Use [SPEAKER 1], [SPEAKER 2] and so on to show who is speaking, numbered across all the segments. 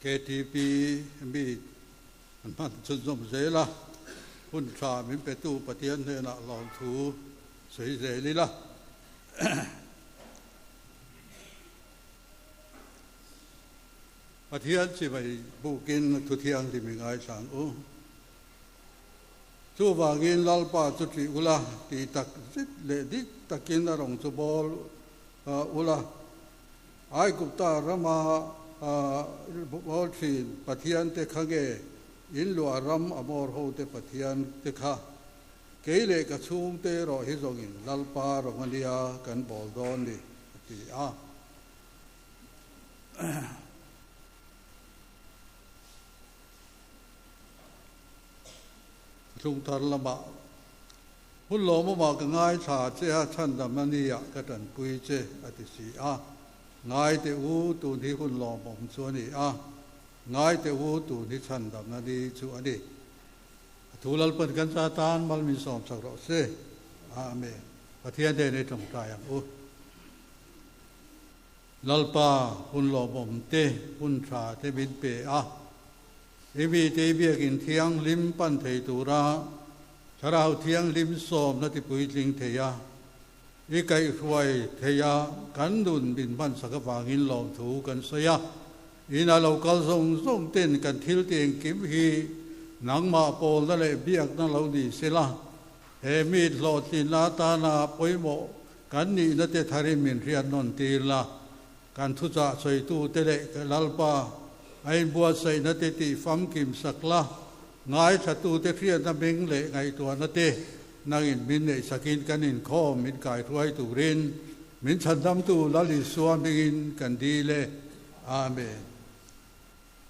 [SPEAKER 1] KTP mi an hman chhunzawm zel a, hun tha min petu Pathian hnenah lawmthu sawi zel ila. Pathian chivai bukin thu thianghlim i ngaithlang u. Chuvangin Lalpa chu ṭih ula, tih tak zet leh dik takin a rawng chu bawl ula. Aigupta rama bawl ṭhin Pathian te kha nge in luah ram Amor hote Pathian te kha? Kei leh ka chhungte erawh hi zawngin Lalpa rawng a nia kan bawl dawn ni, a ti a. Thlungthar lamah hun lawmawmah ka ngaithla che a, chhandam a nia ka tanpui che, a ti si a. Ngai teh u, tun hi hun lawmawm chu a ni a, ngai teh u, tun hi chhandam a ni chu a ni. A thu Lalpan kan cha tan mal min sawm chak rawh se. Amen. Pathian hnenah i tawngtai ang u. Lalpa, hun lawmawm te, hun tha te min pe a. I mite i biakin thianghlim pan thei tura Thlarau Thianghlim sawmna ti puitling thei a, i kaihhruai thei a, kan nun min hmansak avangin lawmthu kan sawi a. Ina lo kal zawng zawng ten kan thil ti engkim hi nangmah pawlna leh biakna lo ni sela, he mi hlawhtlinna atana pawimawh kan nihna te tharin min hriat nawn tir la. Kan thuchah sawitute leh ka Lalpa a inbuatsaihna te tih famkim sak la, ngaithlatute hriatna beng leh ngaihtuahna te nangin min neihsakin kan inkhawm min kaihruai turin min chhandamtu Lal Isua hmingin kan dil e. Amen.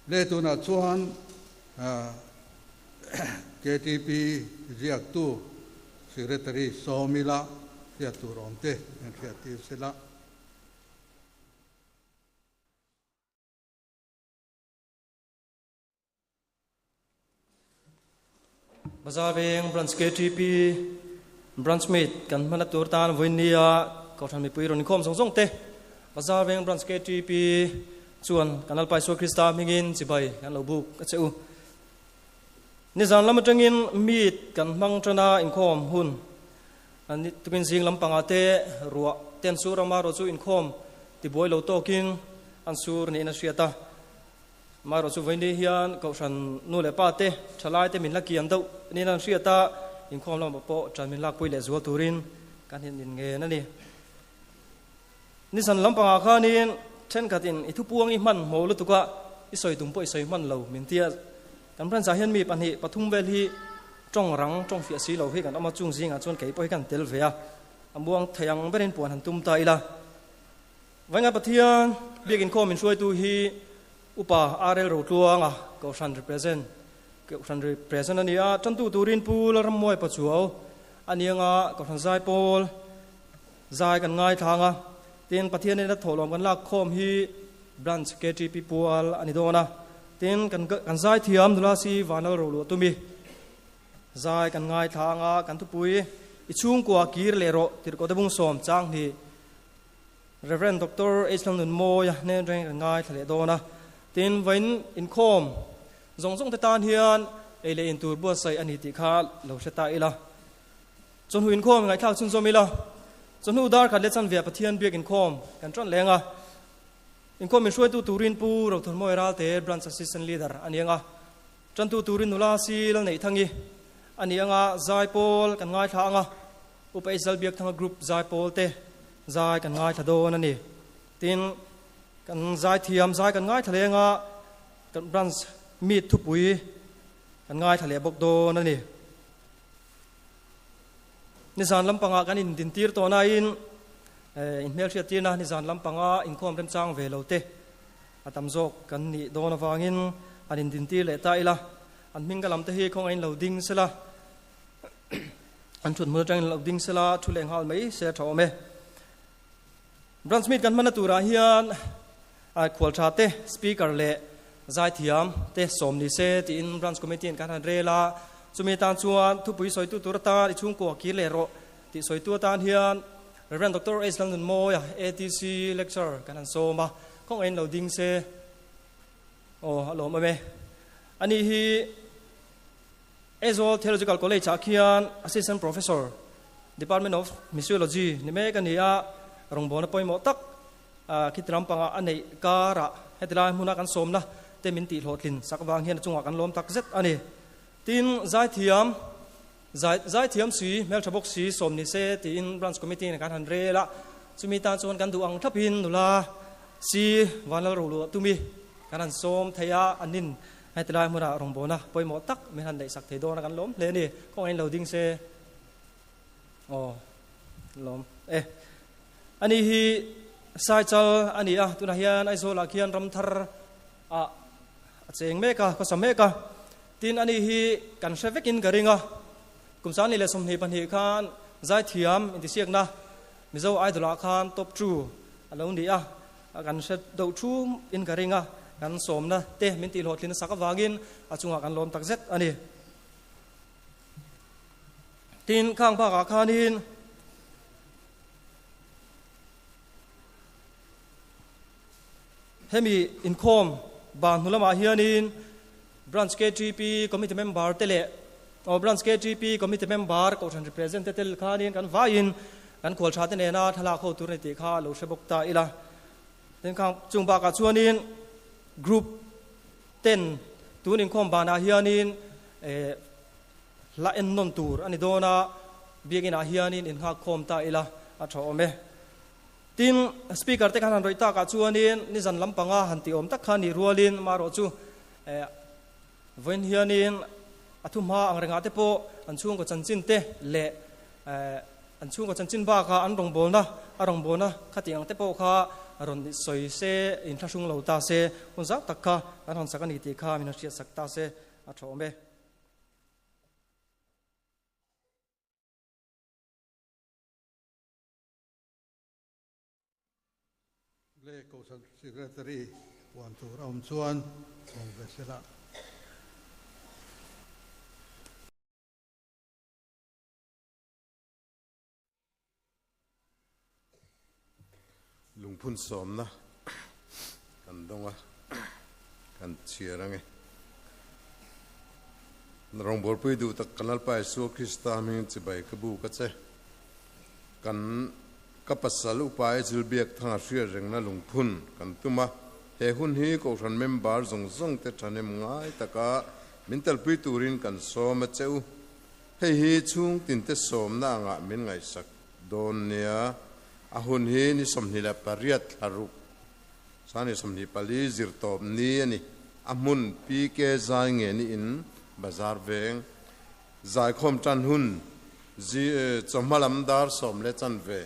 [SPEAKER 1] Le tunah chuan KTP ziaktu Secretary Sawmila hriat tur awm te an hriattir sela.
[SPEAKER 2] Bazar Veng Branch KTP Branch Meet kan hmana tur tan vawinia Kohhran mipui rawn inkhawm zawng zawng te Bazar Veng Branch KTP chuan kan Lalpa Isua Krista hmingin chibai kan lo buk a che u. Nizan lam atangin meet kan hmang tana inkhawm hun An tukin zing lampangah te ruah te an sur a, marawh chu inkhawm tibuai lo tawkin an sur niin a hriat a. Marawh chu vawiin hian Kohhran nu leh pa te, thalai te min la kiam deuh niin an hriat a, inkhawm lamah pawh ṭan min lakpui leh zual turin kan hin inngen a ni. Nisan lampangah khanin thenkhatin i thupuang i hman hmaw lutuk a, i sawi tum pawh i sawi hman lo min ti a. Kan branch ah hian mi pahnih pathum vel hi tawng rang, tawng fiah si lo hi kan awm a, chung zingah chuan kei pawh hi kan tel ve a, a muang thei ang berin puan han tum ta ila. Vainga Pathian biakin khawm min hruaitu hi Upa RL Rotluanga Kohhran represent Kohhran represent a ni a, tantu turin Pu Lalrammuai Pachuau a ni anga Kohhran Zaipawl zai kan ngaithlang a, tin Pathian ina thawhlawm kan lak khawm hi Branch KTP pual a ni dawn a, tin kan kan zaithiam nula si Vanal Roluah tumi zai kan ngaithlang a, kan thupui i chhungkua kir leh rawh tirhkoh te bungsawm chang hnih Rev. Doctor H Lalnunmawia hnen reng kan ngaithla leh dawn a, tin vawiin inkhawm zawng zawng te tan hian ei leh in tur buatsaih a ni tih kha lo hre ta ila. Chawhnu inkhawm ngaihthlak chhunzawm ila, chawhnu dar khat leh chanve ah Pathian biak inkhawm kan tan leng a. Inkhawm min hruaitu turin Pu Rothawlmawi Ralte Branch Assistant Leader a ni ang a, tantu turin nula si Lalneihthangi a ni ang a, Zaipawl kan ngaithla ang a, Upa Israel Biakthanga Group Zaipawl te zai kan ngaithla dawn a ni. Tin, kan zaithiam zai kan ngaithla leng a, kan Branch Meet thupui kan ngaithla leh bawk dawn a ni. Nizan lampangah kan indintir tawh nain inhmelhriat tirna nizan lampanga inkhawm remchang ve lo te a tam zawk kan nih dawn avangin han indintir leh ta ila, an hming ka lam te hi khawngaih in lo ding sela, an thut hmun atangin lo ding sela, thu leh nghal mai se a tha awm e. Branch meet kan hmanna turah hian khual tha te, speaker leh zaithiam te sawm ni se tiin branch committee in kan han rel a, chumi tan chuan thupui sawitu tur atan i chhungkua kir leh rawh tih sawitu atan hian Rev. Doctor H Lalnunmawia ATC lecturer kan han sawm a, khawngaih in lo ding se. Aw a lawm awm e. Ani hi Aizawl Theological College ah khian Assistant Professor, Department of Missiology ni mek a ni a, rawngbawlna pawimawh tak khiti lampangah a neih karah heti lai hmuna kan sawmna te min tih hlawhtlin sak vang hian a chungah kan lawm tak zet a ni. Tin, zaithiam, zai, zaithiam si, hmeltha bawk si sawm ni se tiin Branch Committee in kan han rel a, chumi tan chuan kan duh ang thlapin nula si Vanlal Roluah tumi kan han sawm thei a, an nin heti lai hmunah rawngbawlna pawimawh tak min han neihsak thei dawn a kan lawm hle a ni. Kawngaihin lo ding se. Aw, lawm e. Ani hi Saichal a ni a, tunah hian Aizawlah khian ramthar ah a cheng mek a, khawsa mek a. Tin, ani hi kan hre vekin ka ring a, kum 2022 khan zaithiam intihsiakna Mizo Idol ah khan top two a lo ni a, kan hre deuh thu in ka ring a, kan sawmna te min tihhlawhtlin sak avangin a chungah kan lawm takzet a ni. Tin, khang bakah khanin Hemi inkhawm ban hnu lamah hianin Branch KTP Committee member te leh aw Branch KTP Committee member Kohhran representative te khanin kan vaiin kan khual tha te nena thlalak ho tur a ni tih kha lo hre bawk ta ila. Tin khang chung bakah chuanin Group ten tun inkhawm banah hianin eh hla ennawn tur a ni dawn a, biakinah hianin innghak khawm ta ila a tha awm e. Tin, Speaker te khan han rawih takah chuanin nizan lampanga han tih awm tak kha nih rualin marawh chu vawiin hianin a thuhma ang rengah te pawh an chhungkaw chanchin te leh an chhungkaw chanchin bakah an rawngbawlna a rawngbawlna khatih ang te pawh kha rawn sawi se inthlahrung lo ta se hun zau tak kha kan hawn sak a ni tih kha min han hriatsak ta se a tha awm e.
[SPEAKER 1] Le Kohhran Secretary puan tur a awm chuan awm ve se la.
[SPEAKER 3] Lungphun sawmna kan dawng a, kan chhiar ange. Rawngbawlpui duh tak kan Lalpa Isua Krista hmingin chibai ka bu ka che. Kan ka pasal upa Ejil biak thanga hriat rengna lungphun kan tum a, he hun hi Kohhran member zawng zawng te thahnem ngai taka min telpui turin kan sawm a che u. Hei hi chhung tinte sawmna angah min ngaihsak dawn nia, a hun hi ni 28 thla ruk Sani 24 zirtawp ni a ni. A hmun PK Zai nge ni in bazar veng Zaikhawm tan hun chawhma lam dar sawm leh chanve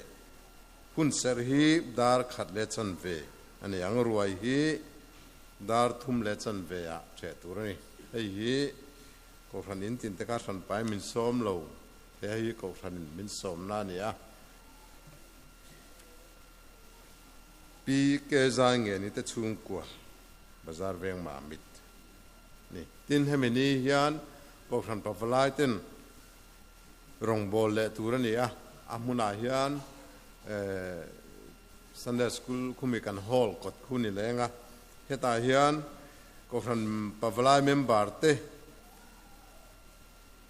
[SPEAKER 3] hun serh hi dar khat leh chanve a ni ang. Ruai hi dar thum leh chanve ah ṭheh tur a ni. Hei hi Kohhran in tinte kha hranpai min sawm lo he hei hi Kohhran in min sawmna a ni a. Pi Ke Zai nge ni te chhungkua bazar veng mah mit ni. Tin, hemi ni hian Kohhran pavalai ten rawngbâwl leh tur a ni a, a hmunah hian Sunday School khumi kan hall kawt khu ni leng a, hetah hian Kohhran pavalai member te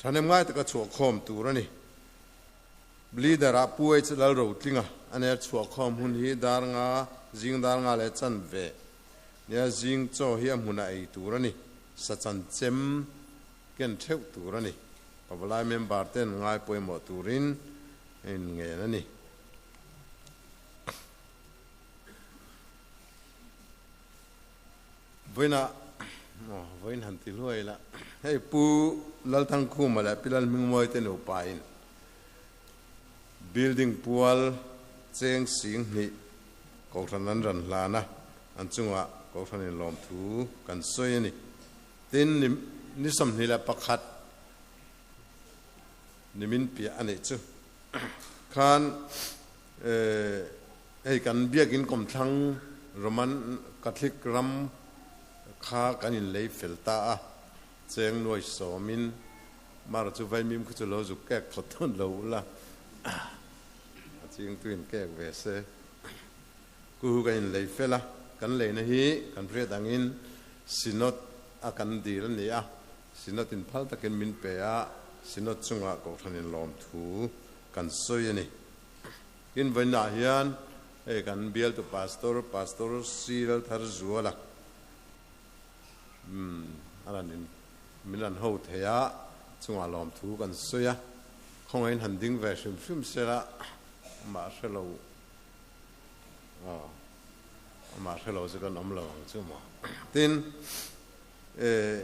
[SPEAKER 3] thahnem ngai taka chhuahkhawm tur a ni. Leader ah Pu H Lalrotlinga a ner chhuahkhawm hun hi dar nga zing dar nga leh chanve nia zing chaw hi a hmunah ei tur a ni, sa chanchem ken theuh tur a ni. Pavalai member ten ngai pawimawh turin a inngen a ni. Vawiinah, aw vawiin han ti hluai ila, hei Pu Lalthangkhuma leh Pi Lalhmingmawii te nupain building pual cheng sing hnih Kohhran an ran hlan a, an chungah Kohhran in lawmthu kan sawi a ni. Tin, ni 21 nimin piah a nih chu khan hei kan biakin kawmthlang Roman Catholic ram kha kan inlei fel ta a, cheng nuai sawmin mar chu vaimim khu chu lo zuk kek phawt dawn lo ula, a chingtuin kek ve se. Ku kan inlei fel a, kan leina hi kan hriat angin. Synod a kan dil a ni a, Synod in phal takin min pe a, Synod chungah Kohhran in lawmthu kan sawi a ni. Tin, vawiinah hian hei kan bialtu Pastor, Pastor Cyril Tharzuala, umm a rawn in min rawn ho thei a, chungah lawmthu kan sawi a, khawngaihin han ding ve hrim hrim sela, amah hre lo aw amah hre lo chu kan awm lo ang chu maw. Tin, eh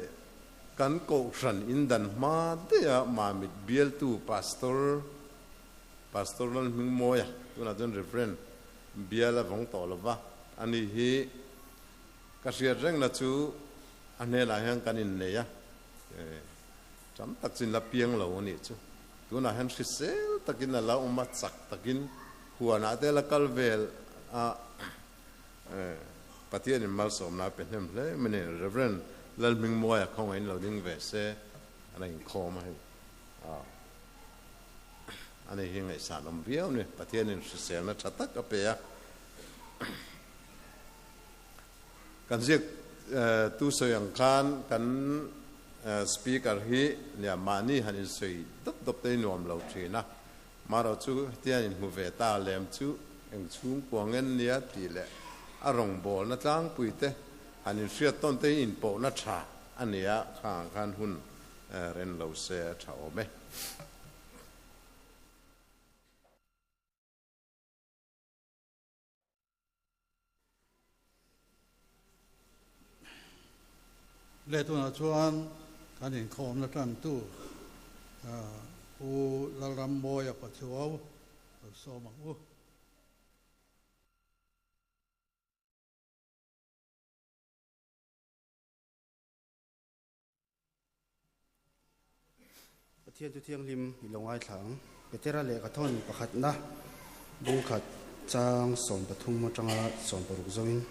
[SPEAKER 3] kan Kohhran in dan hma daih a Mamit bialtu Pastor Pastor Lalhmingmawia tunah chuan Reverend bial a vawng tawh lo va, ani hi ka hriat rengna chu a hnenah hian kan innei a, tam tak chu inla piang lo a nih chu. Tunah hian hrisel takin a la awm a, chak takin huanah te a la kal vel a, Pathianin malsawmna a pe hnem hle mai a ni. Reverend Lalhmingmawia khawngaihin lo ding ve se, an a inkhawm a hei. Ani hi ngaihsan awm viau a ni. Pathianin hriselna tha tak a pe a. Kan ziak tu sawi ang khan kan speaker hi nia mahni han insawi dawp dawp te hi nuam lo thin a. Marawh chu hetiang inhmu ve ta lem chu eng chhungkua ngen nia tih leh a rawngbawlna tlangpui te han inhriat tawn te hi inpawhna tha a nia khang khan hun ren lo se a tha awm e.
[SPEAKER 1] Le tunah chuan kan inkhawmna tantu Pu Lalrammawia Pachuau lo sawm ang u.
[SPEAKER 4] Pathian chu thianghlim i lo ngaithla ang. Petera lehkha thawn pakhatna bungkhat chang 13 atanga 16 zawin,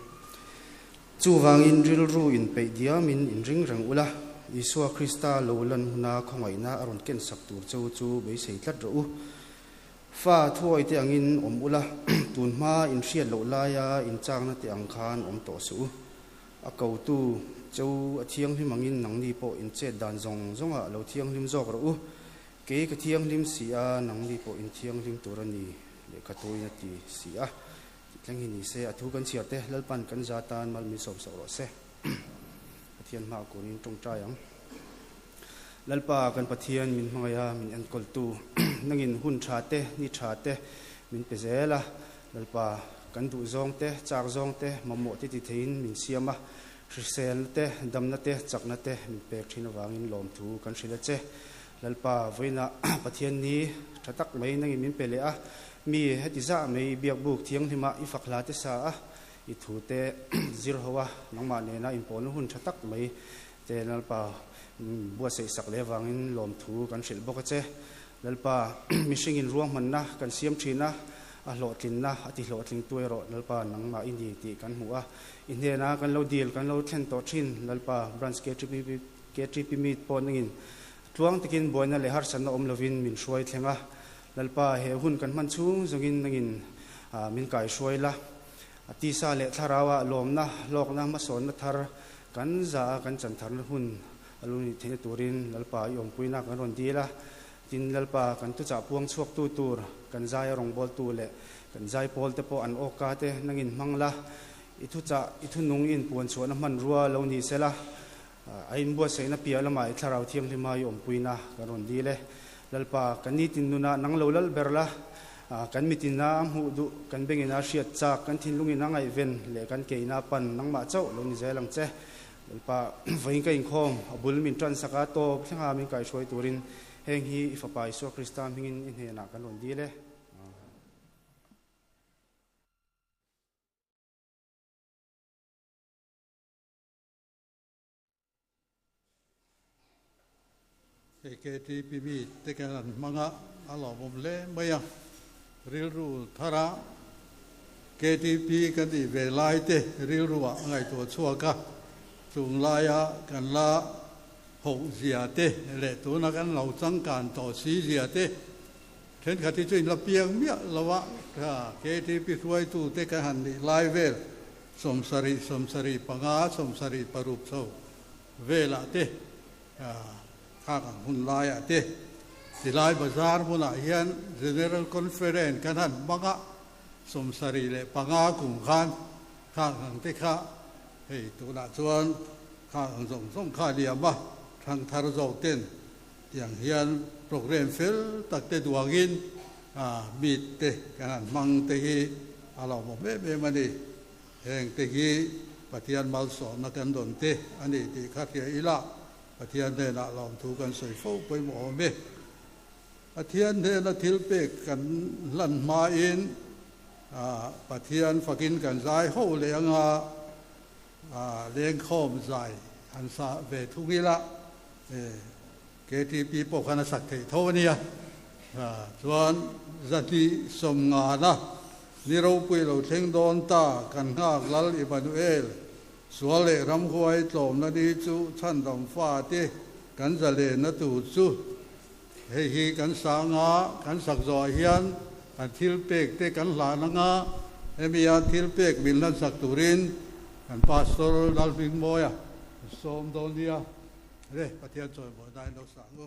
[SPEAKER 4] Chuvangin rilru inpeih diamin inring reng ula, Isua Krista lo lan huna khawngaihna a rawn kensak tur cheu chu beisei tlat rawh u. Fa thuawi te angin awm ula, tunhma inhriat loh laia inchakna te ang khan awm tawh suh u. A kotu cheu a thianghlim angin nangni pawh in chet dan zawng zawngah lo thianghlim zawk rawh u. Kei ka thianghlim si a, nangni pawh in thianghlim tur a ni, lehkha tuin a ti si a. Tih thleng hi ni se, a thu kan chhiar te, Lalpan kan za tan mal min sawm sak rawh se. Pathian hmaah kunin tawngtai ang. Lalpa kan Pathian min hmangaih a, min enkawltu, nangin hun tha te, ni tha te min pe zel a, Lalpa, kan duh zawng te, chak zawng te, mamawh te ti theiin min siam a, hriselna te, damna te, chakna te min pek thin avangin lawmthu kan hrilh a che. Lalpa, vawiinah Pathian ni tha tak mai nangin min pe leh a, mi heti zah mai i biakbuk thianghlimah i fak hla te sa a, i thu te zir ho a, nangmah nena inpawlna hun tha tak mai te Lalpa buatsaih sak leh avangin lawmthu kan hrilh bawk a che. Lalpa, mihringin ruahmanna kan siam thin a, a hlawhtlinna a ti hlawhtlingtu erawh Lalpa nangmah i ni tih kan hmu a. I hnena kan lo dil, kan lo thlen tawh thin Lalpa, Branch KTP Meet pawh nangin tluang takin buaina leh harsatna awm lovin min hruai thleng a. Lalpa, he hun kan hman chhung zawngin nangin min kaihruai la. A tisa leh thlarauah lawmna, hlawkna, hmasawnna thar kan za a, kan chantharna hun a lu nih theihna turin Lalpa i awmpuina kan rawn dil a, tin Lalpa kan tuchah puang chhuaktu tur kan zai a rawngbawltu leh kan zai pawl te pawh an awka te nangin hmang la, i thuchah i thunung i inpuan chhuahna hmanrua lo ni sela, a inbuatsaihna piah lamah i thlarau thianghlima i awmpuina kan rawn dil e. Lalpa, kan nitin nunah nang lo lal ber la, kan mitina a hmuh duh, kan bengina a hriat chak, kan thinlungin a ngaihven leh kan keina pan nangmah chauh lo ni zel ang che. Lalpa, vawiin ka inkhawm, a bul min tan sak a, tawp thlenga min kaihruai turin heng hi i Fapa Isua Krista hmingin i hnenah kan rawn dil e.
[SPEAKER 1] Hei KTP mi te kan han hmang a, a lawmawm hle mai a, rilru thar a KTP kan tih ve lai te rilru ah a ngaihtuah chhuak a, chung laia kan la hoh zia te leh tuna kan lo changkan tawh si zia te thenkhat hi chu in la piang miah lo a, KTP hruaitu te kan han nih lai vel. Sawmsarih, sawmsarih panga, sawmsarih paruk chho velah te, khak ang hun laiah te, tilai bazar hmunah hian General Conference kan han hmang a, 75 kum khan khak ang te kha hei tunah chuan khak ang zawng zawng kha a liam a, thangthar zawk ten tiang hian programme fel tak te duangin meet te kan han hmang te hi a lawmawm em em a ni. Heng te hi Pathian malsawmna kan dawn te a ni tih kha hria ila Pathian hnenah lawmthu kan sawi fo pawimawh awm e. Pathian hnena thil pek kan hlan hmain Pathian fakin kan zai ho leh anga lengkhawm zai han sa ve thung ila KTP pawh khan a sak theih tho a nia. Chuan zahnih sawmngana ni ropui lo thleng dawn ta kan nghak Lal Immanuel sual leh ramhuai tlawmna ni chu chhandam fate kan zalenna tur chu Hei hi kan sang a, kan sak zawhah hian kan thil pek te kan hlan anga, hemi a thil pek min hlan sak turin kan Pastor Lalhmingmawia sawm dawn nia. Re, Pathian chawimawi dain lo sang u.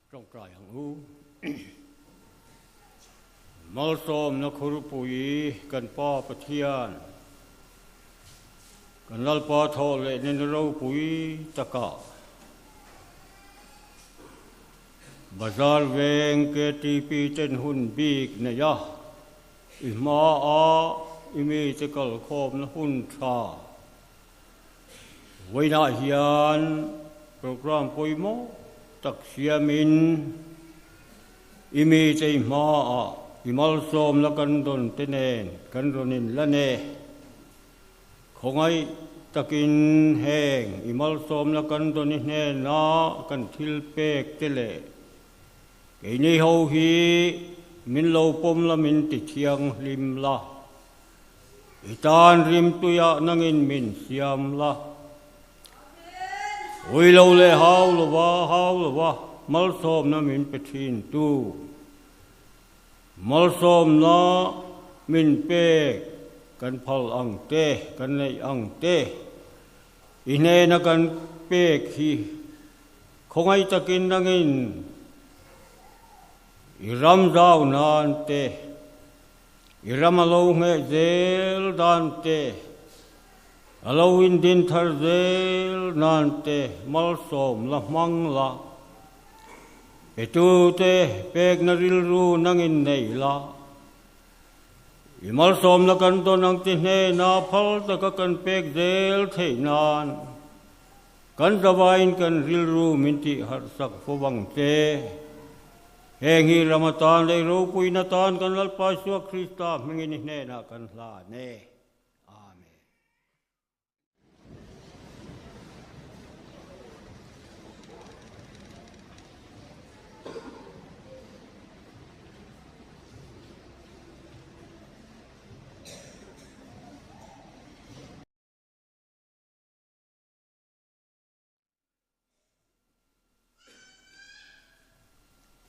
[SPEAKER 5] Tawngtai ang u. Malsawmna khurpui kan Pa Pathian, kan Lalpa thawh leh nen ropui takah Bazar veng KTP ten hun bik nei a, i hmaa i mite kalkhawmna hun tha Vawiinah hian programme pawimawh tak siamin i mite i hmaah i malsawmna kan dawn te nen kan rawn inlan e. Khawngaih takin heng i malsawmna kan dawn i hnena kan thil pek te leh keini ho hi min lo pawm la min ti thianghlim la. I tan rimtuiah nangin min siam la. Ui lo leh hau lova hau lova malsawmna min pe thin tu. Malsawmna min pek kan phal ang te, kan neih ang te, i hnena kan pek hi khawngaih takin nangin i ram zau nan te, i ram a lo ngheh zel dan te, a lo indin thar zel nan te malsawm la hmang la. Petute pekna rilru nangin nei la, i malsawmna kan dawn ang ti hnena phal taka kan pek zel theih nan kan zavain kan rilru min tih harhsak fo vang che. Heng hi ram atan leh ropuina tan kan Lalpa Isua Krista hmingin i hnenah kan hlan e. Amen.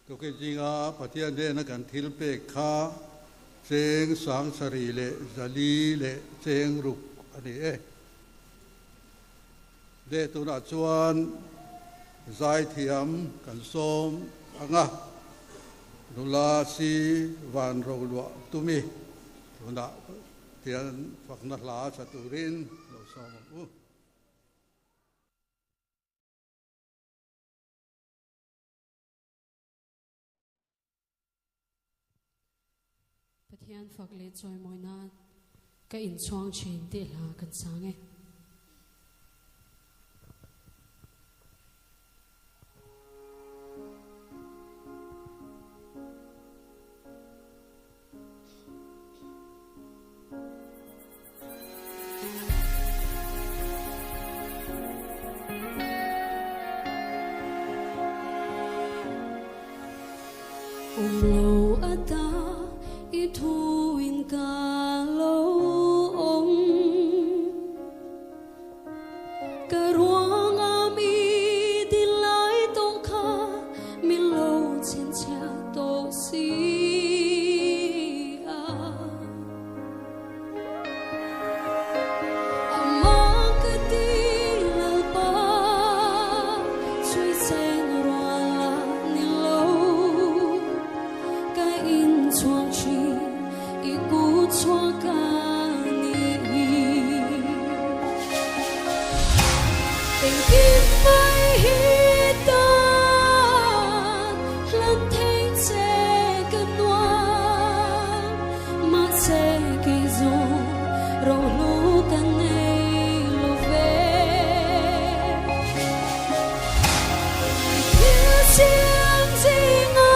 [SPEAKER 1] Tukin zinga Pathian hnena kan thil pek kha cheng 70 leh 400 leh cheng ruk a ni e. Le tunah chuan zaithiam kan sawm anga nula si van ro luah tumi tunah tian fakna hla sa turin lo sawm ang u.
[SPEAKER 6] Pathian fak leh chawimawi nan ka inchhuang thin tih hla kan sang e. Awm lo ata i thuin ka lo awm Ka ruang a mi din lai tawh kha min lo chhinchhiah tawh si a. Amah ka ti Lalpa chui chen rual a ni lo ka inchhuang thin i kut chhuak ka ni hi. Engkim mai hi tan hlan thei che ka nuam. Mahse kei zawng rohlu ka nei lo ve. I thil siam zinga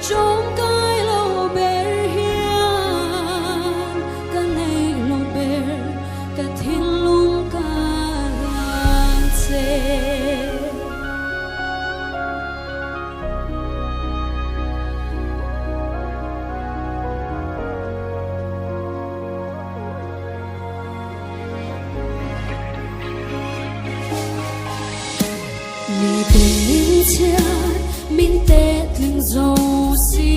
[SPEAKER 6] tawngkai lo ber hian ka nei lo ber ka thinlung ka hlan che. Mi ten min chhiar min te tling zo si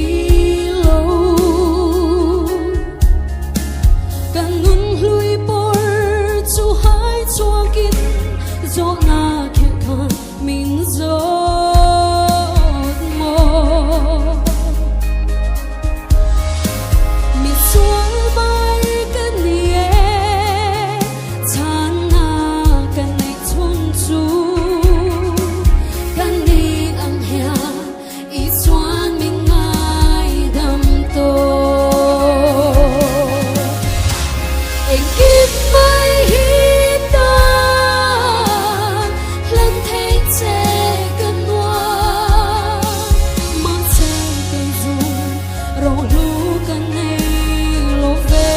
[SPEAKER 6] lo Kan nun hlui pawr chu hai chhuakin zawhna khelh khan min zawt maw? Mi sual mai ka ni e, chhanna ka neih chhun chu ka ni ang hian i chuan min ngaidam tawh. Engkim mai hi tan hlan thei che ka nuam. Mahse kei zu rohlu ka nei lo ve.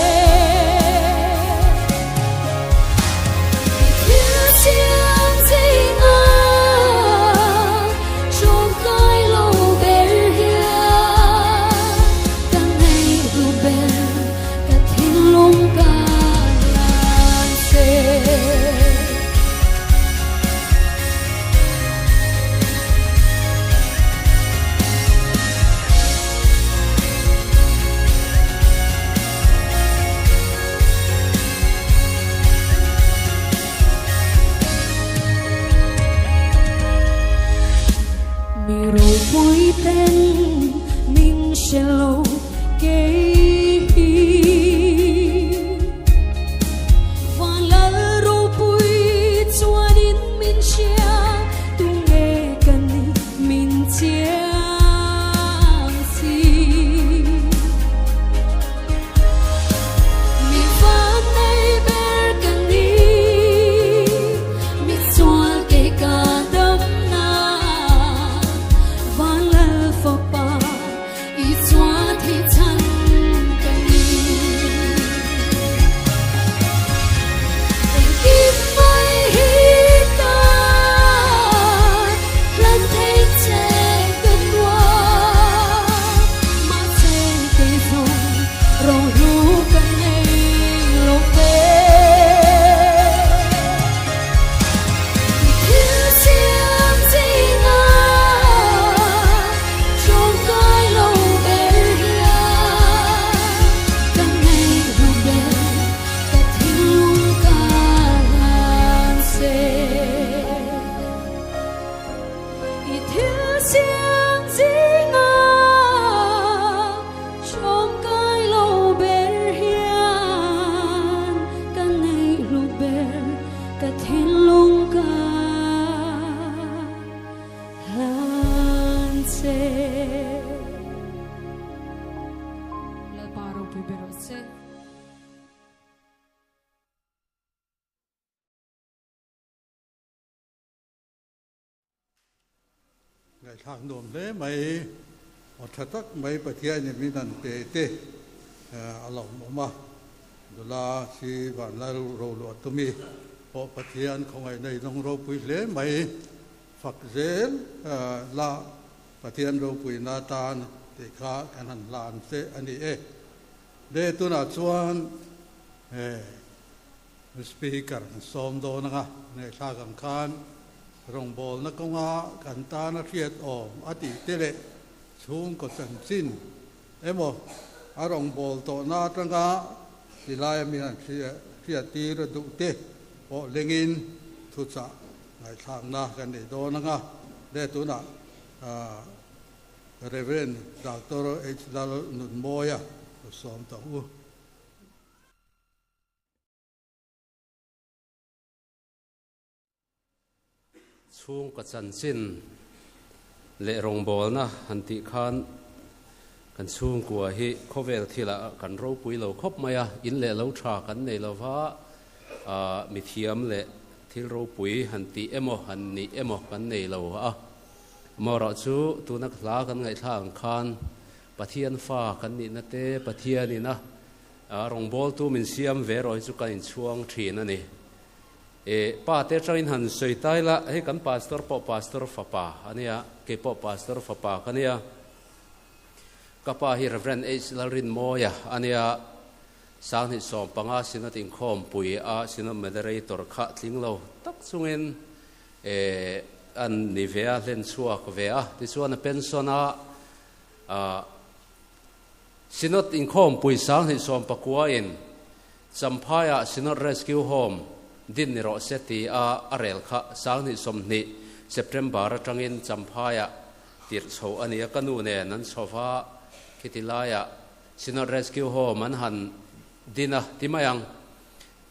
[SPEAKER 6] I thil siam zinga tawngkai lo ber hian ka nei hlu ber ka thinlung ka hlan che. Mi ropui ten min hre lo kei hi Van lal ropui chuanin min hria tunge ka ni min chiang si. Mi van nei ber ka ni, mi chuan kei ka dam na, van lal fo che.
[SPEAKER 1] Ngaihthlak nuam hle mai, aw tha tak mai Pathianin min han pe te a lawmawm a, nula si vanlai roluah tumi pawh Pathian khawngaihna in awng ropui hle mai, fak zel la Pathian ropuina atan tih kha kan han hlan che a ni e. Le tunah chuan Speaker an sawm dawn anga ngaihthlak ang khan rawngbawlna kawnga kan tana hriat awm a tih te leh chhungkaw chanchin emaw a rawngbâwl tawhna atanga tilaia mi han hriat tir a duh te pawh lengin thuchah ngaihthlakna kan nei dawn anga le tunah Rev. Doctor H. Lalnunmawia sawm tawh u.
[SPEAKER 7] Chhungkaw chanchin leh rawngbawlna han tih khan kan chhungkua hi khawvel thilah kan ropui lo khawp mai a, in leh lo tha kan nei lo va, mithiam leh thil ropui han tih emaw han nih emaw kan nei lo a. Amaherawhchu tuna hla kan ngaihthlak ang khan Pathian fa kan nihna te Pathianin a A rawngbawltu min siam ve erawh hi chu kan inchhuang thin a ni. E, pa te atangin han sawi tai la, hei kan pastor pawh pastor fapa a nia, kei pawh pastor fapa ka nia. Ka pa hi Rev. H. Lalrinmawia a nia, Sanghnih 15 Synod inkhawmpui a Synod Moderator kha tling lo tak chungin e, an ni ve a, hlen chhuak ve a, tichuan a pension a, a, Synod inkhawmpui 2019 in Champhaiah Synod Rescue Home din ni rawh se ti a a rel kha 2020 September atangin Champhaiah tirh chho a ni a, ka nu nen an chho va, khiti laiah Synod Rescue Home an han din a ti mai ang,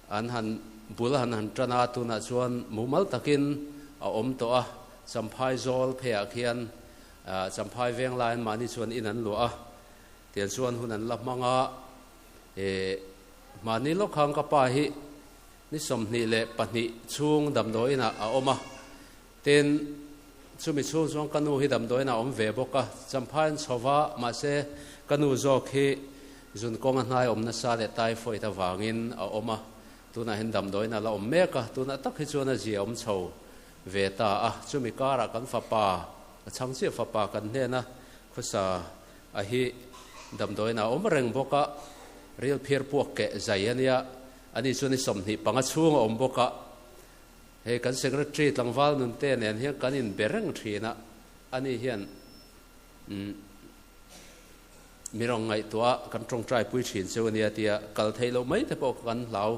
[SPEAKER 7] an han bul han han tan a, tunah chuan mumal takin a awm tawh a, Champhai zawl pheiah khian Champhai veng laiin mahni chuan in an luah a, tiang chuan hun an la hmang a, e, mahni lawk khang ka pa hi ni 22 chhung damdawiin ah a awm a, tin chumi chhung chuan ka nu hi damdawiin ah a awm ve bawk a, Champhai an chho va, mahse ka nu zawk hi zun kawnga hnai awm nasa leh typhoid avangin a awm a, tunah hian damdawiin a la awm mek a, tunah tak hi chuan a zia awm chho ve ta a, chumi karah kan fapa, a chhang chiah fapa kan hnena khawsa a hi damdawiin a awm reng bawk a, ril phir puak keh zai a nia, ani chuan i 25 chhung a awm bawk a, hei kan secretary tlangval nunte nen hian kan inbe reng thin a, ani hian umm mi rawn ngaihtuah a kan tawngtai pui thin cheu a nia tia kal theih loh mai te pawh kan hlau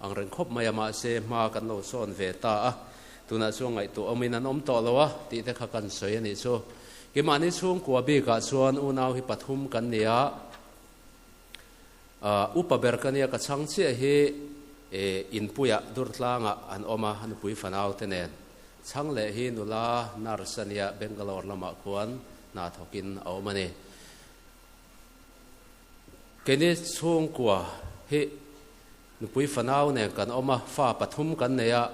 [SPEAKER 7] ang reng khawp mai a, mahse hma kan lo sawn ve ta a, tunah chuan ngaihtuah awmin an awm tawh lo a tih te kha kan sawi a nih chu. Keimahni chhungkua bikah chuan unau hi pathum kan ni a, upa ber ka nia ka chhang chiah hi inpuiah Durtlangah an awm a, a nupui fanau te nen. Chhang leh hi nula nurse a nia, Bangalore lamah khuan hna thawkin a awm a ni. Keini chhungkua hi nupui fanau nen kan awm a, fa pathum kan nei a,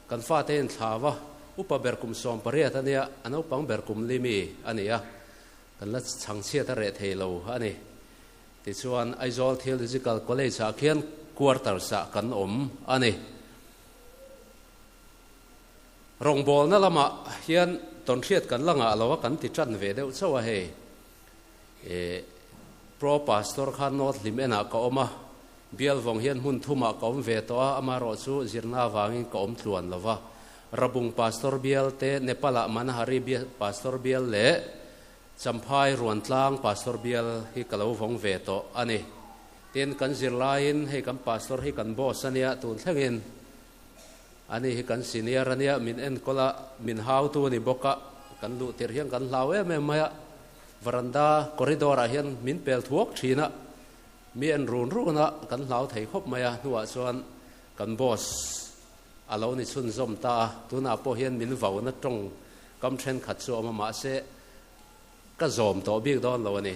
[SPEAKER 7] kan fate inthlau a, upa ber kum 18 a nia, a naupang ber kum limi a ni a, kan la chhangchhiat a reh thei lo a ni. Tichuan Aizawl Theological College-ah khian quarters-ah kan awm a ni. Rawngbawlna lamah hian tawnhriat kan la ngah lo a, kan ti tan ve deuh chauh a hei. E, Pro Pastor kha North Hlim enah ka awm a, bial vawng hian hmun thumah ka awm ve tawh a, amaherawh chu zirna avangin ka awm tluan lo va. Rabung Pastor bial te, Nepal-ah Manahari bial Pastor bial leh Champhai Ruantlang Pastor bial hi ka lo vawng ve tawh a ni. Tin, kan zirlaiin hei kan Pastor hi kan boss a nia tun thlengin. Ani hi kan senior a nia, min enkawl a, min hautu a ni bawk a, kan luh tirh hian kan hlau em em mai a, varanda corridor ah hian min pel thuak thin a, mi en run run a, kan hlau thei khawp mai a, hnuah chuan kan boss a lo ni chhunzawm ta a, tunah pawh hian min vauna tawng kam thenkhat chu a awm a, mahse ka zawm tawh bik dawn lo a ni.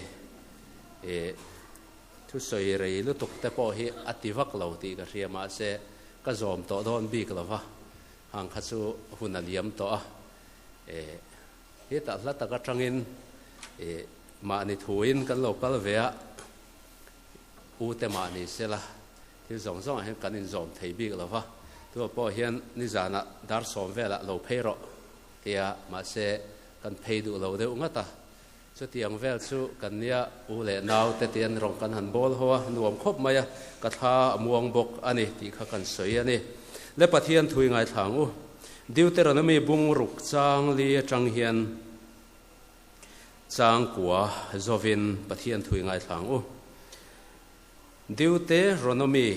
[SPEAKER 7] Thusawi rei lutuk te pawh hi a ti vak lo tih ka hria mahse ka zawm tawh dawn bik lo va, hang kha chu hun a liam tawh a. Eh, hetah hla tak atangin eh mahni thuin kan lo kal ve a, u te mahni sela thil zawng zawngah hian kan inzawm thei bik lo va, tunah pawh hian nizanah dar sawm velah lo phei rawh tia mahse kan phei duh lo deuh ngat a. Chutiang vel chu kan nia u leh nau te tian rawng kan han bawl ho a, nuam khawp mai a, ka thla a muang bawk a ni tih kha kan sawi a ni. Le Pathian thui ngaithla ang u. Deuteronomy bung ruk chang li atang hian chang kua zawin Pathian thui ngaithla ang u. Deuteronomy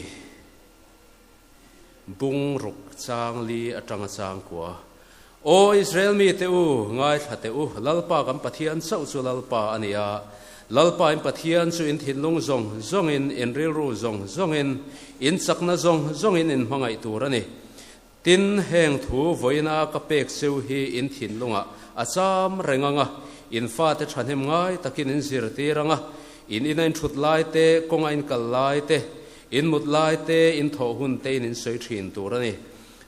[SPEAKER 7] Bung ruk chang li atanga chang kua. Aw Israel mite u, ngaithla teh u, Lalpa kan Pathian chauh chu Lalpa a ni a, Lalpa in Pathian chu in thinlung zawng zawngin, in rilru zawng zawngin, in chakna zawng zawngin in hmangaih tur a ni. Tin, heng thu vawiina ka pek cheu hi in thinlungah a cham reng ang a, in fate thahnem ngai takin in zirtir ang a, in ina in thut lai te, kawnga in kal lai te, In mut lai te, in thawh hun te in in sawi thin tur a ni.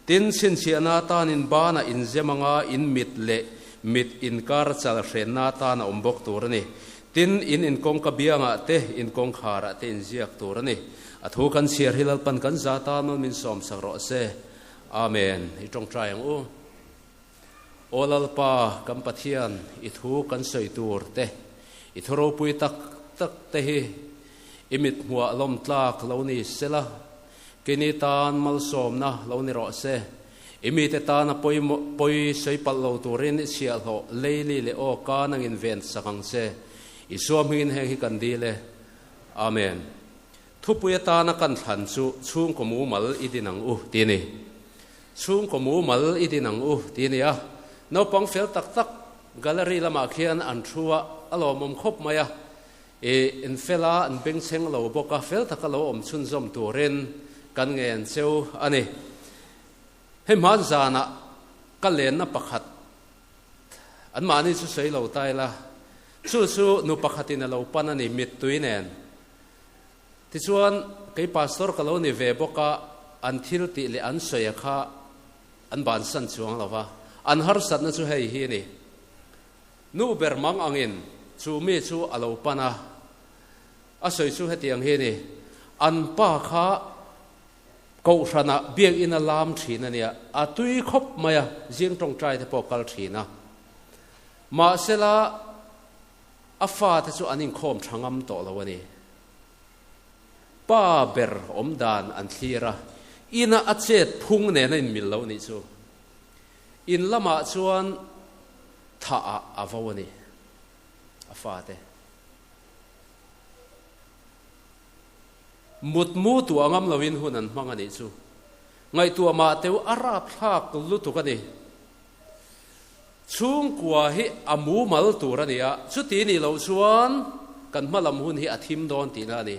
[SPEAKER 7] Tin, chhinchhiahna atan in banah in zem anga in mit leh mit inkar chal hrenna atan a awm bawk tur a ni. Tin, in inkawngka biangah te, in kawngkharah te in ziak tur a ni. A thu kan chhiar hi Lalpan kan za tan nawn min sawmsak rawh se. Amen. I tawngtai ang u. Aw Lalpa, kan Pathian, i thu kan sawi tur te, i thu ropui tak tak te hi i mit hmuah lawm tlak lo ni sela, keini tan malsawmna lo ni rawh se. I mite tana pawimawh pawi sawi palh lo turin i chhiahhlawh leili leh aw ka nangin ven sak ang che. Isua hmingin heng hi kan dil e. Amen. Thupui atana kan thlan chu chhungkaw mumal i din ang u ti a ni. Chhungkaw mumal i din ang u ti a ni a. Naupang fel tak tak gallery lamah khian an thu a, a lawmawm khawp mai a. I in fel a, an bengchheng lo bawk a, fel taka lo awm chhunzawm turin kan ngen cheu a ni. Hei hman zanah ka lenna pakhat anmahni chu sawi lo ta ila, chu chu nu pakhatin a lo pan a ni, mittui nen. Tichuan, kei pastor ka lo ni ve bawk a, an thil tih leh an sawi a kha an bansan chuang lo va, an harsatna chu hei hi a ni. Nu ber mang angin chu mi chu a lo pan a, a sawi chu hetiang hi a ni, An pa kha kohhranah biakinn a lam thin a nia, a tui khawp mai a, zing tawngtai te pawh kal thin a. Mahsela, A fate chu an inkhawm tha ngam tawh lo a ni. Pa ber awm dan an thlir a, ina a chet phung nen a inmil lo nih chu. In lamah chuan thah ah a vo a ni, a fate. Mutmu tuah ngam loin hun an hmang a nih chu. Ngaihtuah mah teu a rapthlak lutuk a ni. Chhungkua hi a mumal tur a ni a, chuti nih loh chuan kan hma lam hun hi a thim dawn tihna a ni.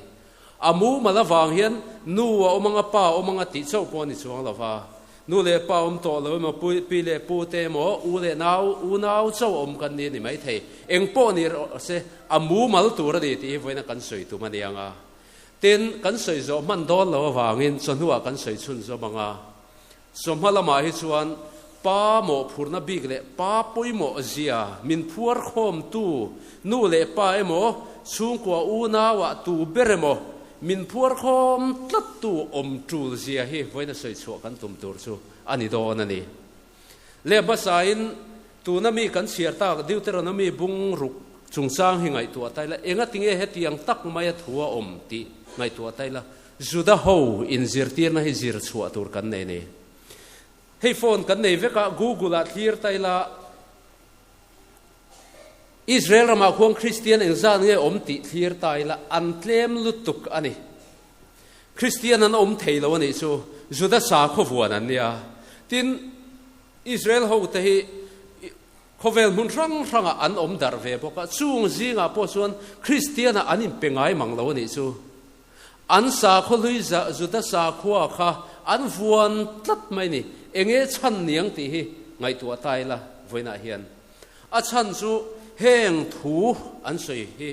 [SPEAKER 7] A mumal avang hian nu a awm anga pa a awm anga tih chauh pawh a ni chuang lo va. Nu leh pa awm tawh lo emaw, pi leh pu te emaw, u leh nau, unau chauh awm kan ni a ni maithei. Eng pawh ni rawh se, a mumal tur a ni tih hi vawiina kan sawi tum a ni ang a. Tin, kan sawi zawh hman dawn lo avangin chawhnuah kan sawi chhunzawm ang a. Chawhma lamah hi chuan pa mawhphurhna bik leh pa pawimawh zia min phuar khawmtu nu leh pa emaw, chhungkua unauah tu ber emaw min phuar khawm tlattu awm tul zia hi vawiina sawi chhuah kan tum tur chu a ni dawn a ni. Leh hmasain tuna mi kan chhiar tak Deuteronomy bung ruk chungchang hi ngaihtuah ta ila, engatinge hetiang tak maia thu a awm tih ngaihtuah ta ila, Juda ho inzirtirna hi zir chhuah tur kan nei ni. Hei phone kan nei vek a, Google ah thlir ta ila, Israel ramah khuan Kristian engzat nge awm tih thlir ta ila, an tlem lutuk a ni. Kristian an awm thei lo a nih chu, Juda sakhaw vuan an nia. Tin, Israel ho te hi Khawvel hmun hrang hrangah an awm darh ve bawk a, chung zingah pawh chuan Kristianah an inpe ngai mang lo a nih chu. An sakhaw hlui Juda sakhua kha an vuan tlat mai ni. Enge chhan niang tih hi ngaihtuah ta ila vawiinah hian. A chhan chu heng thu an sawi hi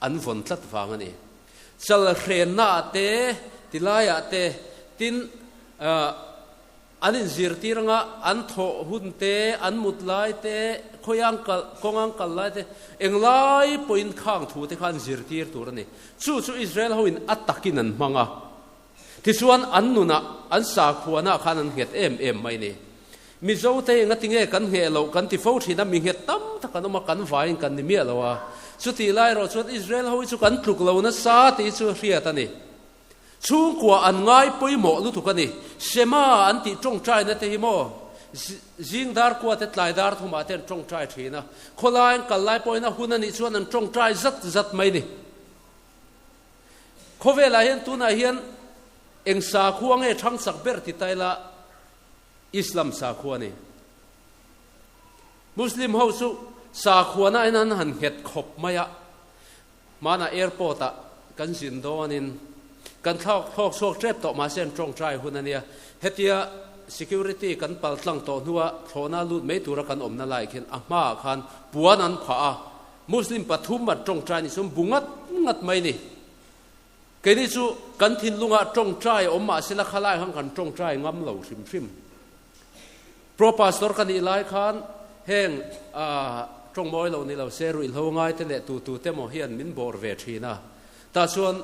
[SPEAKER 7] an vawn tlat vang a ni. Chal hrenna ah te, tilai ah te, tin an inzirtir anga an thawh hun te, an mut lai te, khawiang kal, kawngang kal lai te, englai pawhin khang thu te kha an zirtir tur a ni. Chu chu Israel hoin a takin an hmang a. Tichuan an nunah, an sakhuanah khan an nghet em em mai ni. Mizo te enga tinge kan ngheh loh kan ti fo thin a, mi nghet tam tak an awm a, kan vaiin kan ni miah lo a. Chutih lai erawh chuan Israel ho hi chu kan tluk lo nasa tih chu hriat a ni. Chhungkua an ngai pawimawh lutuk a ni. Shema an tih tawngtaina te hi maw zing dar kua te tlai dar thumah te an tawngtai thin a, khawlai an kal lai pawhin a hun a nih chuan an tawngtai zat zat mai ni. Khawvelah hian tunah hian eng sakhua nge thang chak ber ti ta ila Islam sakhua a ni. Muslim ho chu sakhuana in an han nghet khawp mai a, hmanah airport ah kan zin dawnin kan thlawk thlawk chhuak tep tawh mahse an tawngtai hun a nia. Hetia security kan pal tlang tawh hnua thlawhna lut mai tura kan awmna lai khian a hmaah khan puan an phah a, Muslim pathum an tawngtai ni chuan bu ngat ngat mai ni. Keini chu kan thinlungah tawngtai awm mah sela khalai khan kan tawngtai ngam lo hrim hrim. Pro Pastor ka nih lai khan heng tawngmawi lo ni lo se ruihhlo ngai te leh tu tu te maw hian min bawr ve thin a. Tah chuan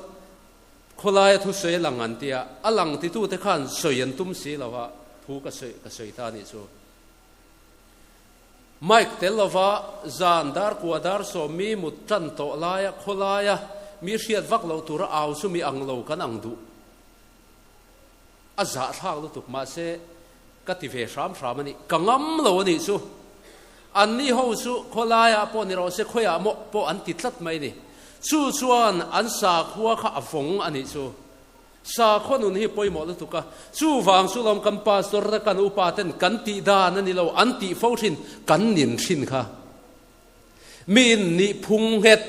[SPEAKER 7] khawlaia thusawi a lang an tia, a lang titute khan sawi an tum si lo a, thu ka sawi ka sawi ta nih chu. Mike tel lova zan dar kua dar sawm mi mut tan tawh laia khawlaia mi hriat vak loh tura au chu mi ang lo kan ang duh. A zahthlak lutuk mahse ka ti ve hram hram a ni. Ka ngam lo a nih chu. Anni ho chu khawlaiah pawh ni rawh se khawiah maw pawh an ti tlat mai a ni. Chu chuan an sakhua kha a vawng a nih chu. Sakhaw nun hi pawimawh lutuk a, chuvang chu lawm kan pastor te kan upa ten kan tih dan a ni lo, an tih fo thin, kan nin thin kha. Miin nih phung nghet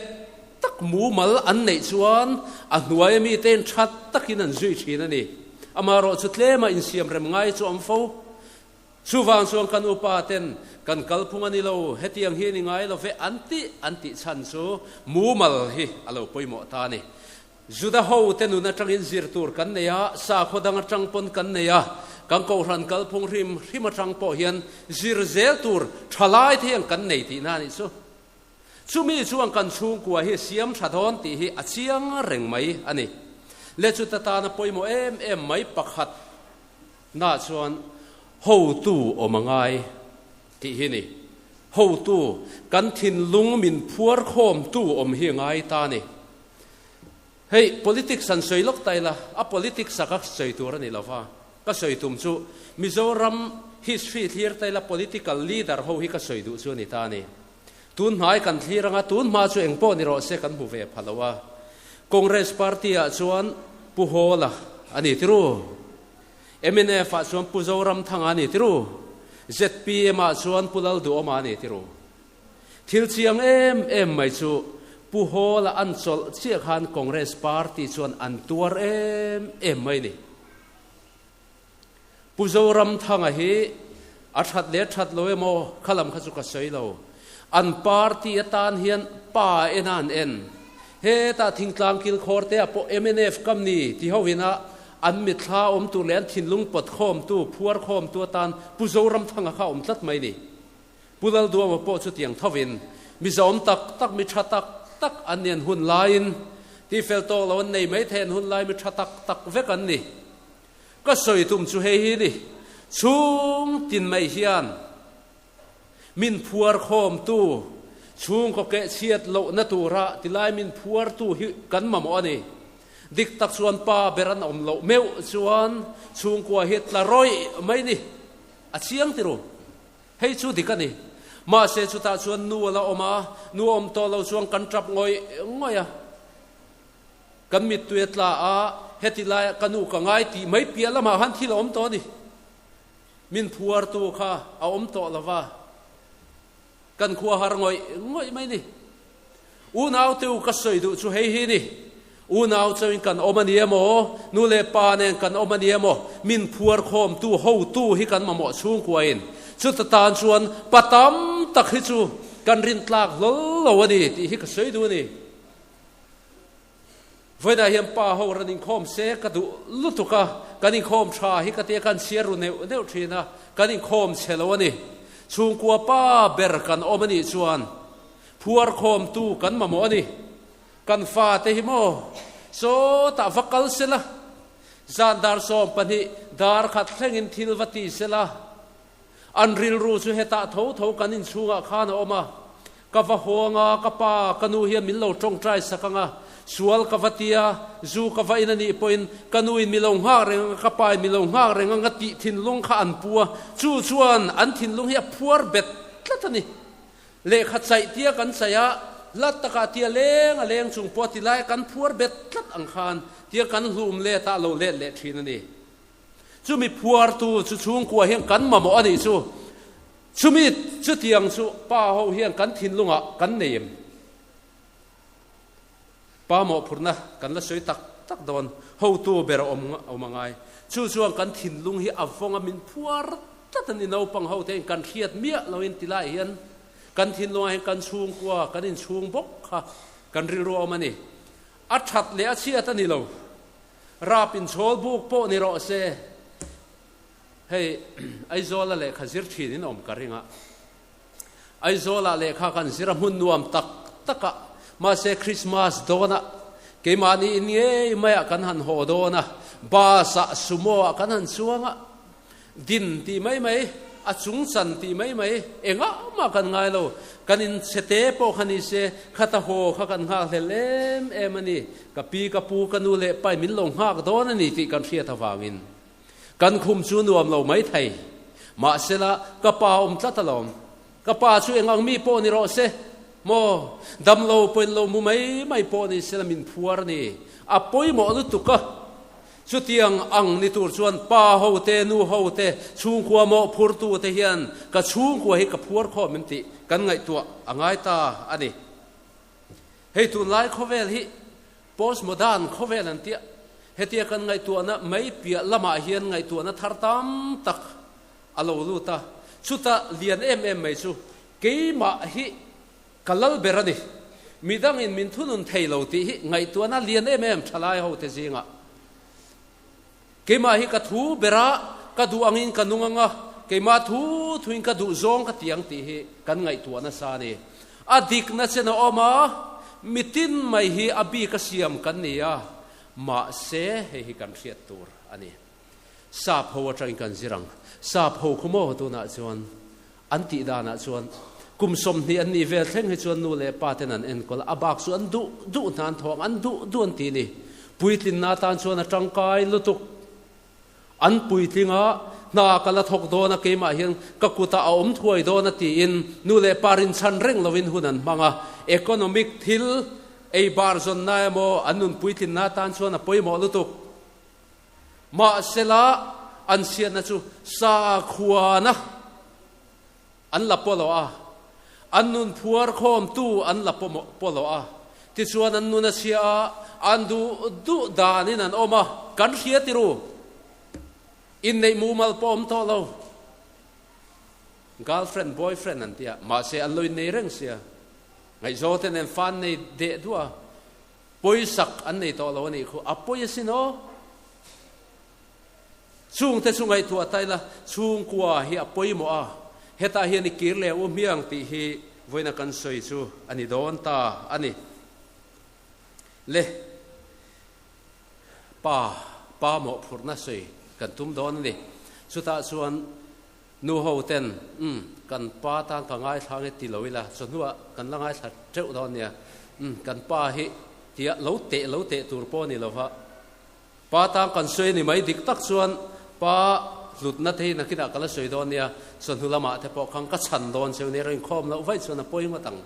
[SPEAKER 7] tak mumal an neih chuan a hnuai ami tein tha takin an zui thin a ni. Amaherawhchu tlema insiam rem ngai chu awm fo. Chuvang chuan kan upa ten kan kalphung a ni lo, hetiang hi a ni ngai lo ve an tih an tih chhan chu mumal hi a lo pawimawh ta a ni. Juda ho te nun atangin zir tur kan nei a, sakhaw dang atang pawn kan nei a, kan kohhran kalphung hrim hrim atang pawh hian zir zel tur thalai te hian kan nei tihna a nih chu. Chumi chuan kan chhungkua hi siam tha dawn tih hi a chiang reng mai a ni. Le chuta tana pawimawh em em mai pakhat na chuan hotu awm a ngai tih hi ni. Hotu, kan thinlung min phuar khawmtu awm hi a ngai ta a ni. Hei, politics han sawi lawk ta ila, a politics a ka sawi tur a ni lo va, ka sawi tum chu Mizoram history thlir ta ila political leader ho hi ka sawi duh chu a ni ta a ni. Tun hmai kan thlir anga tun hma chu eng pawh ni rawh se kan hmu ve pha lo a. Congress party ah chuan Pu Hawla a ni tiru. Mnf ah chuan Pu Zoramthanga a ni tiru. Zpm ah chuan Pu Lalduhawma a ni tiru. Thil chiang em em mai chu Pu Hawla an chawlh chiah khan Congress party chuan an tuar em em mai ni. Pu Zoramthanga hi a that leh that lo emaw kha lam kha chu ka sawi lo. An party atan hian pa en a an en. Hetah thingtlang kilkhawr te ah pawh mnf kam ni ti ho ina an mitthla awm tur leh an thinlung pawt khawmtu, phuar khawmtu atan Pu Zoramthanga kha a awm tlat mai ni. Pu Lalduama pawh chutiang thovin mi zawm tak tak, mi tha tak tak an ni an hun laiin tifel tawk lo an nei mai thei an hun lai mi tha tak tak vek an ni. Ka sawi tum chu hei hi ni, chhung tin mai hian min phuar khawmtu, chhungkaw keh chhiat lohna tura tilai min phuartu hi kan mamawh a ni. Dik tak chuan pa ber an awm loh meuh chuan chhungkua hi tla rawih mai ni, a chiang ti ru. Hei chu dik a ni. Mahse chutah chuan nu a la awm a, nu a awm tawh lo chuan kan tap ngawih ngawih a. Kan mittui a tla a, heti laiah ka nu ka ngai tih mai piah lamah khan thil a awm tawh a ni. Min phuartu kha a awm tawh lo va, kan khua har ngawih ngawih mai ni. Unau te u ka sawi duh chu hei hi ni, unau chauhin kan awm a ni emaw, nu leh pa nen kan awm a ni emaw, min phuar khawmtu hotu hi kan mamawh chhungkuain chuta tan chuan pa tam tak hi chu kan rintlak hlawl lo a ni tih hi ka sawi duh a ni. Vawiinah hian pa ho rawn inkhawm se ka duh lutuk a, kan inkhawm tha hi ka tia kan chhiar ru neuh neuh thin a, kan inkhawm chhe lo a ni. Chhungkua pa ber kan awm a nih chuan phuar khawmtu kan mamawh a ni. Kan fate hi maw sawtah va kal sela, zan dar 12 dar khat thlengin thil va ti sela, An rilru chu hetah tho tho kan inchhungah khan a awm a, ka va hawng a, ka pa, ka nu hian min lo tawngtai sak ang a, sual ka va ti a, zu ka va in a nih pawhin ka nuin mi lo nghak reng ang a, ka pain mi lo nghak reng ang a tih thinlung kha an pu a, chu chuan an thinlung hi a phuar bet tlat a ni. Lehkha chaih tia kan chaih a, hla takah tia leng a leng chung pawh ti lai kan phuar bet tlat ang khan tia kan hlum let a, a lo let leh thin a ni. Chumi phuartu chu chhungkua hian kan mamawh a nih chu. Chumi chutiang chu pa ho hian kan thinlungah kan nei em? Pa mawhphurhna kan la sawi tak tak dawn. Hotu ber a awm awm a ngai. Chu chuan kan thinlung hi a vawng a min phuar tlat a ni. Naupang ho te hian kan hriat miah loin ti lai hian kan thinlungah hian kan chhungkua kan inchhung bawk kha kan rilru a awm a ni. A that leh a chhiat a ni lo. Rap inchhawl buk pawh ni rawh se. Hei Aizawla lehkha zir thin in awm ka ring a. Aizawlah lehkha kan zir a hmun nuam tak tak a, mahse Christmas dawnah keimahni in ngei maiah kan han haw dawn a, bus ah sumo ah kan han chuang a, Din tih mai mai, a chung chan tih mai mai, engah mah kan ngai lo. Kan in chhete pawh kha ni se, khata haw kha kan nghak hlel em em a ni. Ka pi, ka pu, ka nu leh pai min lo nghak dawn a ni tih kan hriat avangin kan khum chu nuam lo mai thei. Mahsela, ka pa awm tlat alawm. Ka pa chu eng ang mi pawh ni rawh se maw? Damlo pawhin lo mu mai mai pawh ni sela min phuar a ni. A pawimawh lutuk a. Chutiang ang ni tur chuan pa ho te, nu ho te, chhungkua mawhphurtu te hian ka chhungkua hi ka phuar khawm em tih kan ngaihtuah a ngai ta a ni. Hei tunlai khawvel hi postmodern khawvel an tia, hetia kan ngaihtuahna mai piah lamah hian ngaihtuahna thar tam tak a lo lut a, chuta lian em em mai chu keimah hi Ka lal ber a ni. Midangin min thunun thei lo tih hi ngaihtuahna lian em em thalai ho te zingah. Keimah hi ka thu ber a, ka duh angin ka nung ang a, keimah thu thuin ka duh zawng ka ti ang tih hi kan ngaihtuah nasa a ni. A dikna chen a awm a, mitin mai hi a bik a siam kan ni a, mahse hei hi kan hriat tur a ni. Sap ho atangin kan zir ang. Sap ho khu maw tunah chuan An tih danah chuan kum 20 an nih vel thleng hi chuan nu leh pa ten an enkawl a, a bak chu an duh duh hna an thawk ang, an duh duh an ti a ni. Puitlinna atan chuan a tangkai lutuk. An puitling a, hna ka la thawk dawn a, keimah hian ka kutah a awm thuai dawn a tiin nu leh pa rinchhan reng lovin hun an hmang a. Economic thil ei bar zawnna emaw an nun puitlinna atan chuan a pawimawh lutuk. Mahsela, an chhiatna chu sakhuana an la pawlawh a, an nun phuar khawmtu an la pawlawh a. Tichuan an nun a chhia a, an duh duh danin an awm a, kan hria ti ru. Inneih mumal pawh awm tawh lo. Girlfriend, boyfriend an ti a, mahse an lo innei reng sia. Ngaihzaw te nen fan nei deh duah a. Pawisak an nei tawh lo a nih khu, a pawi asin aw. Chungte chu ngaihtuah ta ila, chhungkua hi a pawimawh a, hetah hian i kir leh u hmiang tih hi vawiina kan sawi chu a ni dawn ta a ni. Le, pa, pa mawhphurhna sawi kan tum dawn a ni. Chutah chuan nu ho ten, Umm, kan pa tan ka ngaithla nge ti lo ila, chawhnuah kan la ngaithla teuh dawn nia. Umm, kan pa hi tia lo teh lo teh tur pawh a ni lo va. Pa tan kan sawi a ni mai dik tak chuan pa hlutna te hi nakinah ka la sawi dawn nia, chawhnu lamah te pawh khan ka chhan dawn cheu nia, rinkhawm loh vaih chuan a pawi ngawt ang.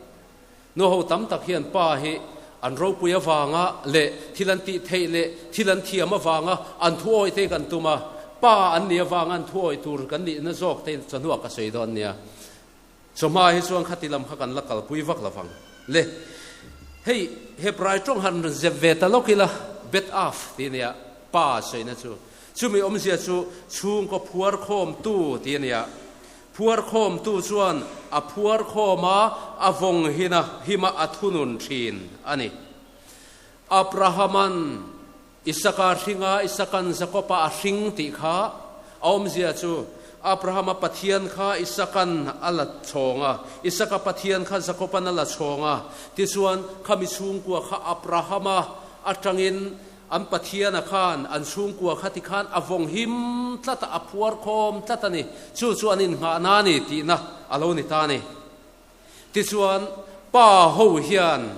[SPEAKER 7] Nu ho tam tak hian pa hi an ropui avanga leh thil an tih theih leh thil an thiam avanga an thu awih te kan tum a, pa an nih avanga an thu awih tur kan nihna zawk te chawhnuah ka sawi dawn nia. Chawhma hi chuan khati lam kha kan la kalpui vak lovang le. Hei Hebrai tawng han rawn zep ve ta lawk ila, Bet Av tih a nia, pa sawina chu. Chumi awmzia chu chhungkaw phuar khawmtu tih a nia. Phuar khawmtu chuan a phuar khawm a, a vawng hina hima a thunun thin a ni. Abrahaman Isaka hring a, Isakan Jakoba a hring tih kha a awmzia chu Abrahama Pathian kha Isakan a la chhawng a, Isaka Pathian kha Jakoban a la chhawng a, tichuan khami chhungkua kha Abrahama atangin an Pathiana khan an chhungkua kha tikhan a vawng him tlat a, a phuar khawm tlat a ni. Chu chu an innghahna a ni tihna a lo ni ta a ni. Tichuan, pa ho hian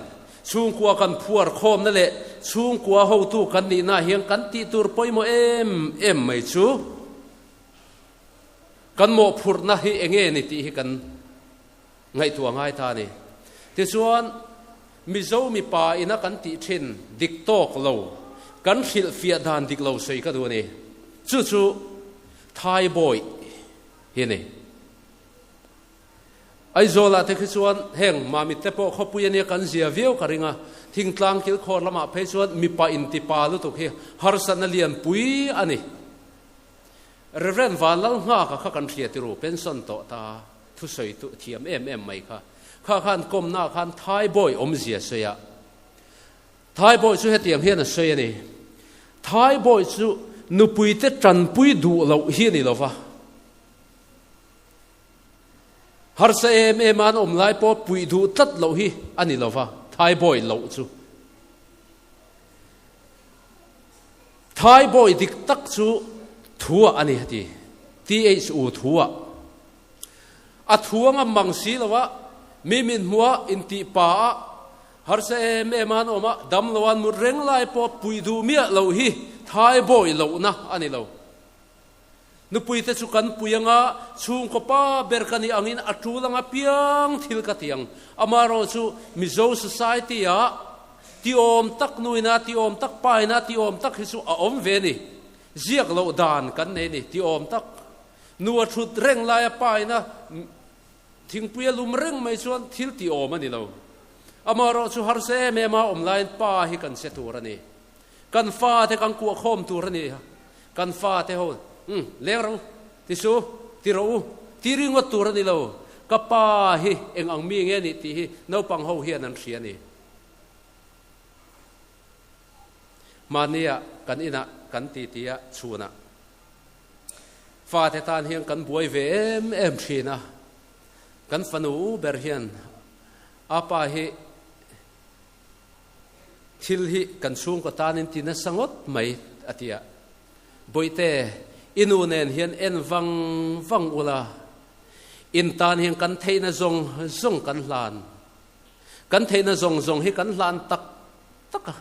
[SPEAKER 7] chhungkua kan phuar khawmna leh chhungkua hotu kan nihna hian kan tih tur pawimawh em em mai chu kan mawhphurhna hi eng nge ni tih hi kan ngaihtuah ngai ta a ni. Tichuan, Mizo mipa ina kan tih thin dik tawk lo, kan hrilhfiah dan dik lo sawi ka duh a ni. Chu chu Thai bawih hi a ni. Aizawlah te khi chuan heng Mamit te pawh khawpui ania kan zia viau ka ring a, thingtlang kilkhawr lamah phei chuan mipa intipa lutuk hi harsatna lianpui a ni. Rev. Vanlalnghaka kha kan hria tiru, pension tawh ta, thusawi tu thiam em em mai kha. Kha khan kawmnaah khan Thai bawi awmzia sawi a. Thai bawi chu hetiang hian a sawi a ni, Thai bawi chu nupuite tanpui duh loh hi a ni lova, Harsa em em a an awm lai pawh puih duh tlat loh hi a ni lo va, Thai bawi loh chu. Thai bawi dik tak chu thua a ni a ti, THU thua. A thu anga mang si lo a, mi min hmua intih pa a, harsa em em a an awm a, dam lo an mut reng lai pawh puih duh miah loh hi Thai bawi lohna a ni lo. Nupuite chu kan pui anga chhungkaw pa ber ka nih angin a tul anga piang thil ka ti ang. Amaherawh chu Mizo society ah ti awm tak nuina, ti awm tak paina, ti awm tak hi chu a awm ve ni. Ziak loh dan kan nei ni, ti awm tak. Nu a thut reng laia paina thingpui a lum reng mai chuan thil ti awm a ni lo. Amaherawh chu harsa em em a awm laiin pa hi kan che tur a ni. Kan fate kan kuah khawm tur a ni a, kan fate ho, Umm, leng rawh u, ti su, ti rawh u, ti ringawt tur a ni lo, ka pa hi eng ang mi nge nih tih hi naupang ho hian an hria a ni. Mahnia kan inah kan titi a, chhunah fate tan hian kan buai ve em em thin a, kan fanu u ber hian a pa hi, Thil hi kan chhungkaw tanin ti nasa ngawt mai, a ti a. Bawihte, i nu nen hian en vang vang ula, in tan hian kan theihna zawng zawng kan hlan. Kan theihna zawng zawng hi kan hlan tak tak a.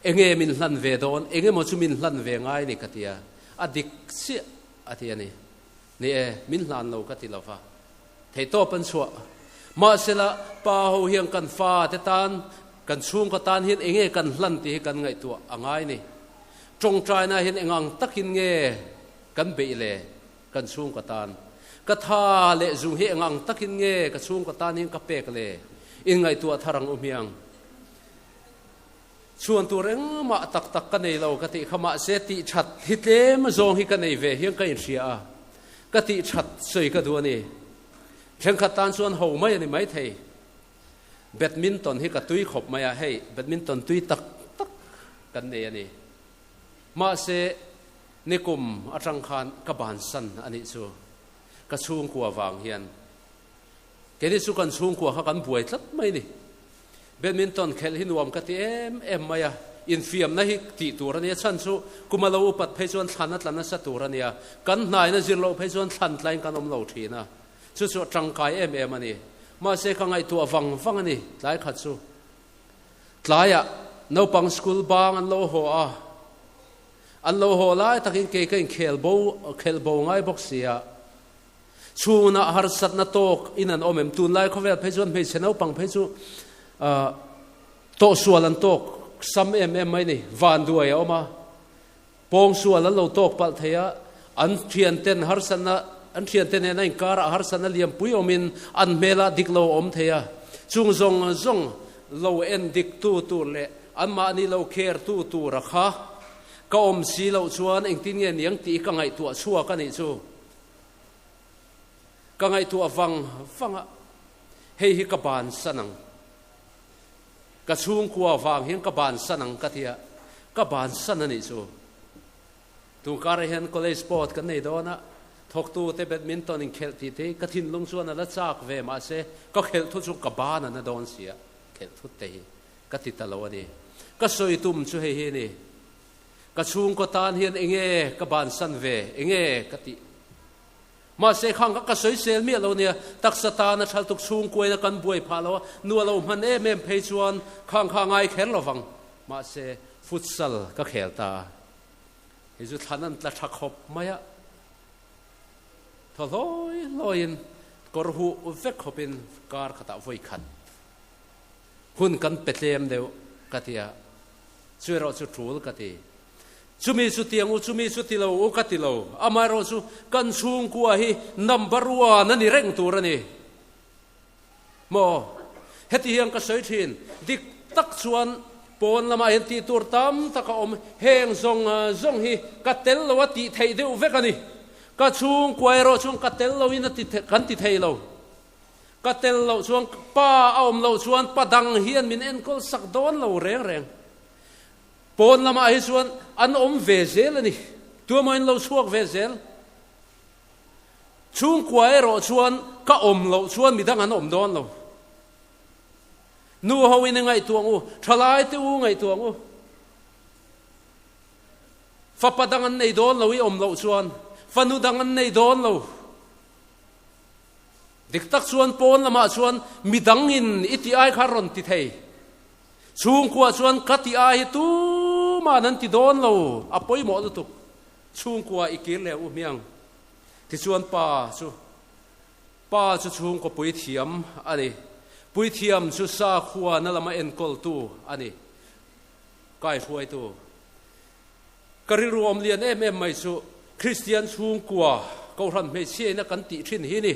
[SPEAKER 7] Enge min hlan ve dawn, engemaw chu min hlan ve ngai ni ka ti a. A dik chiah, a ti a ni. Ni e, min hlan lo ka ti lo va. Theihtawp an chhuah. Mahsela, pa ho hian kan fate tan, kan chhungkaw tan hian enge kan hlan tih hi kan ngaihtuah a ngai ni. Tawngtaina hian engang takin nge kan beih le kan chhungkaw tan? Ka tha leh zung hi engang takin nge ka chhungkaw tan hian ka pek le? Inngaihtuah thar ang u hmiang. Chhuan tur engmah tak tak ka nei lo ka tih kha mahse tih that hi tlem zawng hi ka nei ve hian ka inhria a, ka tih that sawi ka duh a ni. Thenkhat tan chuan ho mai a ni maithei. Badminton hi ka tui khawp mai a, hei badminton tui tak tak kan nei a ni. Mahse nikum atang khan ka bansan a nih chu ka chhungkua vang hian. Keini chu kan chhungkua kha kan buai tlat mai ni. Badminton khelh hi nuam ka ti em em mai a, infiamna hi tih tur a nia, chhan chu kum a lo upat phei chuan thlan a tla nasa tur a nia, kan hnaina zir loh phei chuan thlan tlain kan awm lo thin a, chu chu a tangkai em em a ni. Mahse ka ngaihtuah vang vang a ni, tlai khat chu tlaiah naupang school bang an lo haw a, an lo haw lai takin kei ka inkhel bo khelh bo ngai bawk si a, Chhunah harsatna tawk in an awm em? Tunlai khawvel phei chuan hmeichhe naupang phei chu tawhsual an tawk sam em em mai ni. Vanduai a awm a, pawngsual an lo tawk palh thei a, an thianten harsatna, an thiante nena inkarah harsatna lianpui awmin an hmelah dik lo a awm thei a. Chung zawng zawng lo en dik tu tur leh anmahni lo care tu tura kha ka awm si loh chuan engtin nge niang tih ka ngaihtuah chhuak a nih chu. Ka ngaihtuah vang vang a, hei hi ka bansan ang. Ka chhungkua vang hian ka bansan ang ka tia, ka bansan a nih chu. Tun karah hian college sport kan nei dawn a, thawktute badminton inkhelh tih te hi ka thinlung chuan a la chak ve mahse ka khelh thu chu ka ban a na dawn sia, khelh thut te hi ka ti ta lo a ni. Ka sawi tum chu hei hi a ni, ka chhungkaw tan hian enge ka bansan ve, enge ka tih. Mahse khang kha ka sawisel miah lo nia, taksa tana thal tuk chhungkuaina kan buai phah lo a, nu a lo hman em em phei chuan khang kha a ngai kher lo vang. Mahse futsal ka khel ta a, hei chu thlan an tla tha khawp mai a, thaw hlawi hlawiin kawr huh vek khawpin kar khatah vawi khat hun kan pe tlem deuh ka ti a, chu erawh chu tul ka ti. Chumi chu tiang u, chumi chu ti lo u ka ti lo. Amaherawh chu kan chhungkua hi number one a ni reng tur a ni. Maw? Heti hian ka sawi thin, dik tak chuan pawn lamah hian tih tur tam tak a awm, heng zawng zawng hi ka tel lo a tih theih deuh vek a ni. Ka chhungkua erawh chuan ka tel loin a ti kan ti thei lo. Ka tel loh chuan pa a awm loh chuan pa dang hian min enkawl sak dawn lo reng reng. Pawn lamah hi chuan an awm ve zel a ni. Tuemaw in lo chhuak ve zel. Chhungkua erawh chuan ka awm loh chuan midang an awm dawn lo. Nu ho in i ngaihtuah ang u, thalai te u ngaihtuah ang u. Fapa dang an nei dawn lo i awm loh chuan, fanu dang an nei dawn lo. Dik tak chuan pawn lamah chuan midang in i tih ai kha rawn ti thei. Chhungkua chuan ka tih ai hi tuman an ti dawn lo, a pawimawh lutuk. Chhungkua i kir leh u hmiang. Tichuan pa chu, pa chu chhungkaw puithiam a ni. Puithiam chu sakhua na lama enkawltu a ni, kaihruaitu. Ka rilru awm lian em em mai chu Kristian chhungkua Kohhran hmeichhia ina kan tih thin hi ni.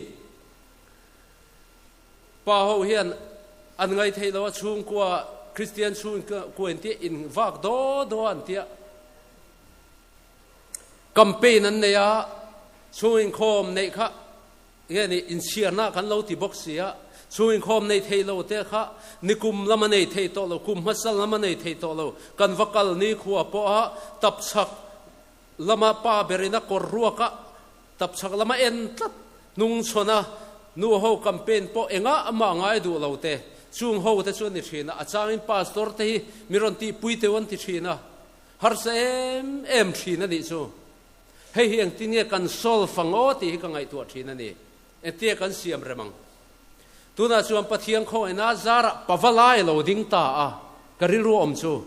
[SPEAKER 7] Pa ho hian an ngaithei lo a, chhungkua Kristian chhungkua in tia in vak daw daw an tia. Campaign an nei a, chhung inkhawm neih kha nge ni inchhiarna kan lo ti bawk si a, chhung inkhawm nei thei lo te kha nikum lama nei thei tawh lo, kum hmasa lama nei thei tawh lo, kan va kal ni khua pawha tapchhak lama pa berin a kawr ruak a, Tapchhak lama en tlat hnungchhawn a, nu ho campaign pawh engah amah ngai duh lo te, chung ho te chu an ni thin a, a changin pastor te hi mi rawn tihpui teuh an ti thin a, harsa em em thin a nih chu. Hei hi engtin nge kan solve ang aw tih hi ka ngaihtuah thin a ni. Engtin nge kan siam rem ang? Tunah chuan Pathian khawngaihna zarah pavalai a lo ding ta a, ka rilru awm chu.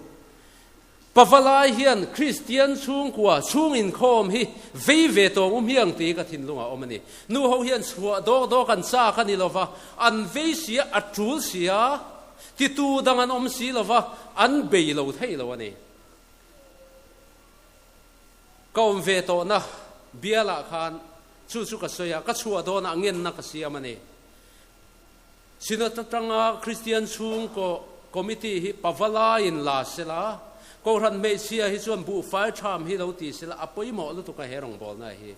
[SPEAKER 7] Pavalai hian Kristian chhungkua chhung inkhawm hi vei ve tawng u hmiang tih hi ka thinlungah a awm a ni. Nu ho hian chhuah dawk dawk an chak a ni lova, an vei sia, a tul sia, titu dang an awm si lova, an bei lo thei lo a ni. Ka awm ve tawhna bialah khan chu chu ka sawi a, ka chhuah dawnah ngenna ka siam a ni. Synod atanga Kristian chhungkaw committee hi pavalaiin la sela, Kohhran hmeichhia hi chuan buhfai tham hi lo ti sela, a pawimawh lutuk a he rawngbawlna hi.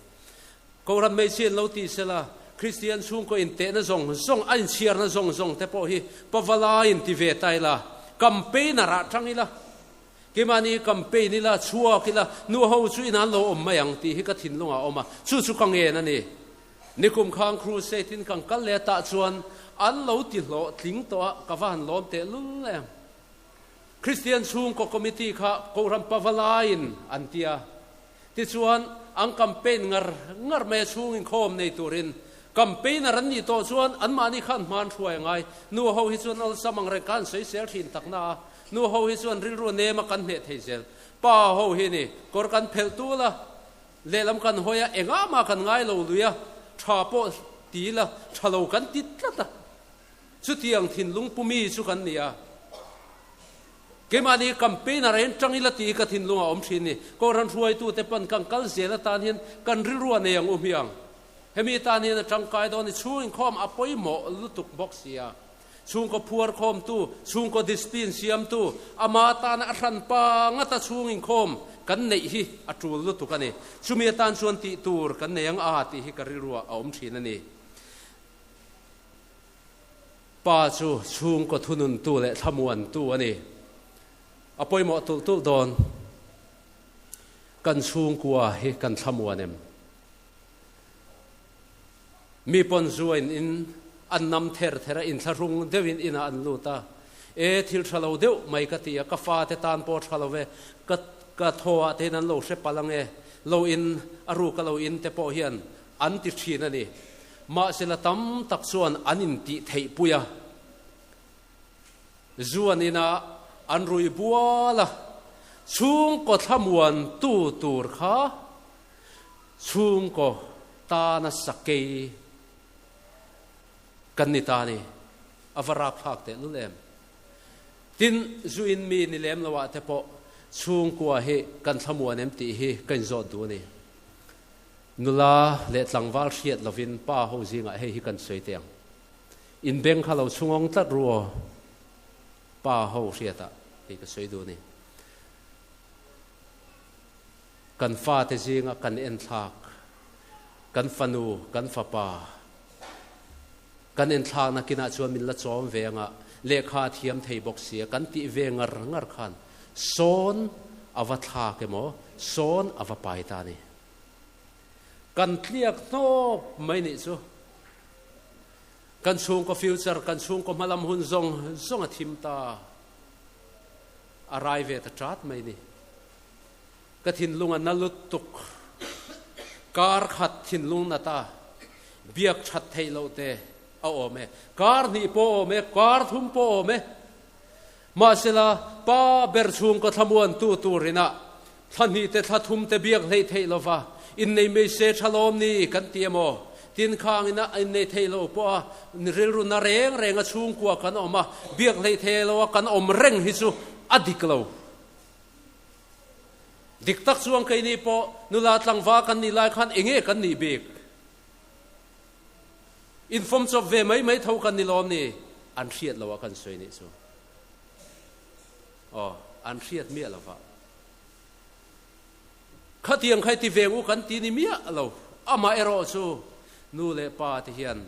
[SPEAKER 7] Kohhran hmeichhia in lo ti sela, Kristian chhungkaw intehna zawng zawng, a inchhiarna zawng zawng te pawh hi pavalaiin ti ve ta ila, campaigner ah tang ila, keimahni campaign ila, chhuak ila, nu ho chu inah an lo awm mai ang tih hi ka thinlungah a awm a, chu chu ka ngen a ni. Nikum khang crusade in kan kal leh tah chuan an lo ti hlawh tling tawh a, ka va han lawm teh lul em. Kristian chhungkaw committee kha Kohhran Pavalaiin an ti a, tichuan an campaign ngar ngar mai a chhung inkhawm nei turin. Campaigner an nih tawh chuan anmahni khan hman hruai a ngai. Nu ho hi chuan awlsam ang reng kha an sawisel thin tak na a, nu ho hi chuan rilru nem a kan hneh thei zel. Pa ho hi ni, kawr kan phelh tul a, Lehlam kan hawi a, engah mah kan ngai lo lui a, tha pawh ti ila, tha lo kan ti tlat a. Chutiang thinlung pu mi chu kan ni a. Keimahni campaigner ah hian tang ila tih hi ka thinlung a awm thin ni. Kohhran hruaitute pawn kan kal zel atan hian kan rilru a nei ang u hmiang. Hemi tan hian a tangkai dawn ni. Chhung inkhawm a pawimawh lutuk bawk si a. Chhungkaw phuar khawmtu, chhungkaw discipline siamtu, ama tana a hran pa ngata chhung inkhawm kan neih hi a tul lutuk a ni. Chumi atan chuan tih tur kan nei ang a tih hi ka rilruah a awm thin a ni. Pa chu chhungkaw thununtu leh thlamuantu a ni. A pawimawh tulh tulh dawn. Kan chhungkua hi kan thlamuan em? Mi pawn zuain in an nam ther ther a, inthlahrung deuhin inah an lut a. E, thil tha lo deuh mai ka ti a, ka fate tan pawh tha lo ve, ka ka thaw ah te hian an lo hre palh ang e, lo in a ruk a lo in te pawh hian an ti thin a ni. Mahsela tam tak chuan an intih theih pui a, zuan inah an rui bual a, chhungkaw thlamuan tu tur kha chhungkaw tana sakei kan ni ta a ni. A va rapthlak tehlul em. Tin, zu in mi ni lem lo ah te pawh chhungkua hi kan thlamuan em tih hi ka inzawt duh a ni. Nula leh tlangval hriat lovin pa ho zingah hei hi kan sawi teh ang. In beng kha lo chhungawng tlat ru aw. Pa ho hriatah hei ka sawi duh a ni. Kan fate zinga kan enthlak, kan fanu, kan fapa, kan enthlakna kinah chuan min la chawm ve anga lehkha a thiam thei bawk sia kan tih ve ngar ngar khan sawn a va thlak emaw sawn a va pai ta a ni. Kan tliak hnawp mai nih chu. Kan chhungkaw future, kan chhungkaw hmalam hun zawng zawng a thim ta. A rai ve ta chat mai ni. Ka thinlung a na lutuk. Kar khat thinlung na ta biak that theih loh te a awm e. Kar hnih pawh a awm e, kar thum pawh a awm e. Mahsela, pa ber chhungkaw thlamuantu turin ah thla hnih te thla thum te biak hleih theih lova innei mai se tha lawm ni kan ti emaw? Tin khangin a innei theih lo pawh a rilru na reng reng a chhungkua kan awm a, biak hleih theih lo a kan awm reng hi chu a dik lo. Dik tak chuan keini pawh nula tlangval kan nih lai khan enge kan nih bik? Infawm chawp ve mai mai tho kan ni lawm ni? An hriat lo a kan sawi nih chu. Aw, an hriat miah lo va. Khatiang kha i ti veng u kan ti ni miah lo. Amah erawh chu nu leh pa te hian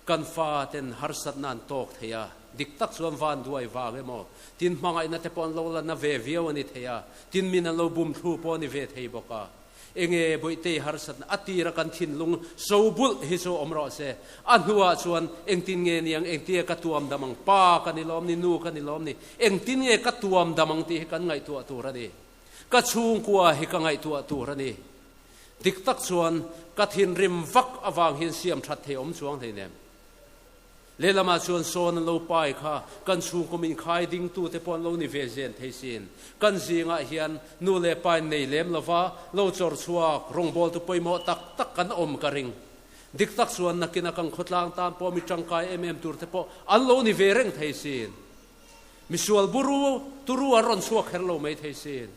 [SPEAKER 7] Kan fa ten harsatna an tawk thei a, dik tak chuan van duai vang emaw, tin hmangaihna te pawh an lo la na ve viau a ni thei a, tin min an lo bum thlu pawh a ni ve thei bawk a. Enge Bawihtei harsatna a tira kan thinlung so bulh hi chu awm rawh se. A hnuah chuan engtin nge niang, engtinge ka tuam dam ang, pa ka ni lawm ni, nu ka ni lawm ni, engtin nge ka tuam dam ang tih hi kan ngaihtuah tur a ni. Ka chhungkua hi ka ngaihtuah tur a ni. Dik tak chuan ka thinrim vak avang hian siam that thei awm chuang hleinem. Lehlamah chuan sawn an lo pai kha kan chhungkaw min khai dingtute pawh an lo ni ve zen thei sin. Kan zingah hian nu leh pa in nei lem lova lo chawr chhuak rawngbawltu pawimawh tak tak kan awm ka ring. Dik tak chuan nakina kan khawtlang tan pawh mi tangkai em em turte pawh an lo ni ve reng thei sin. Misual buru turu an rawn chhuak kher lo mai thei sin.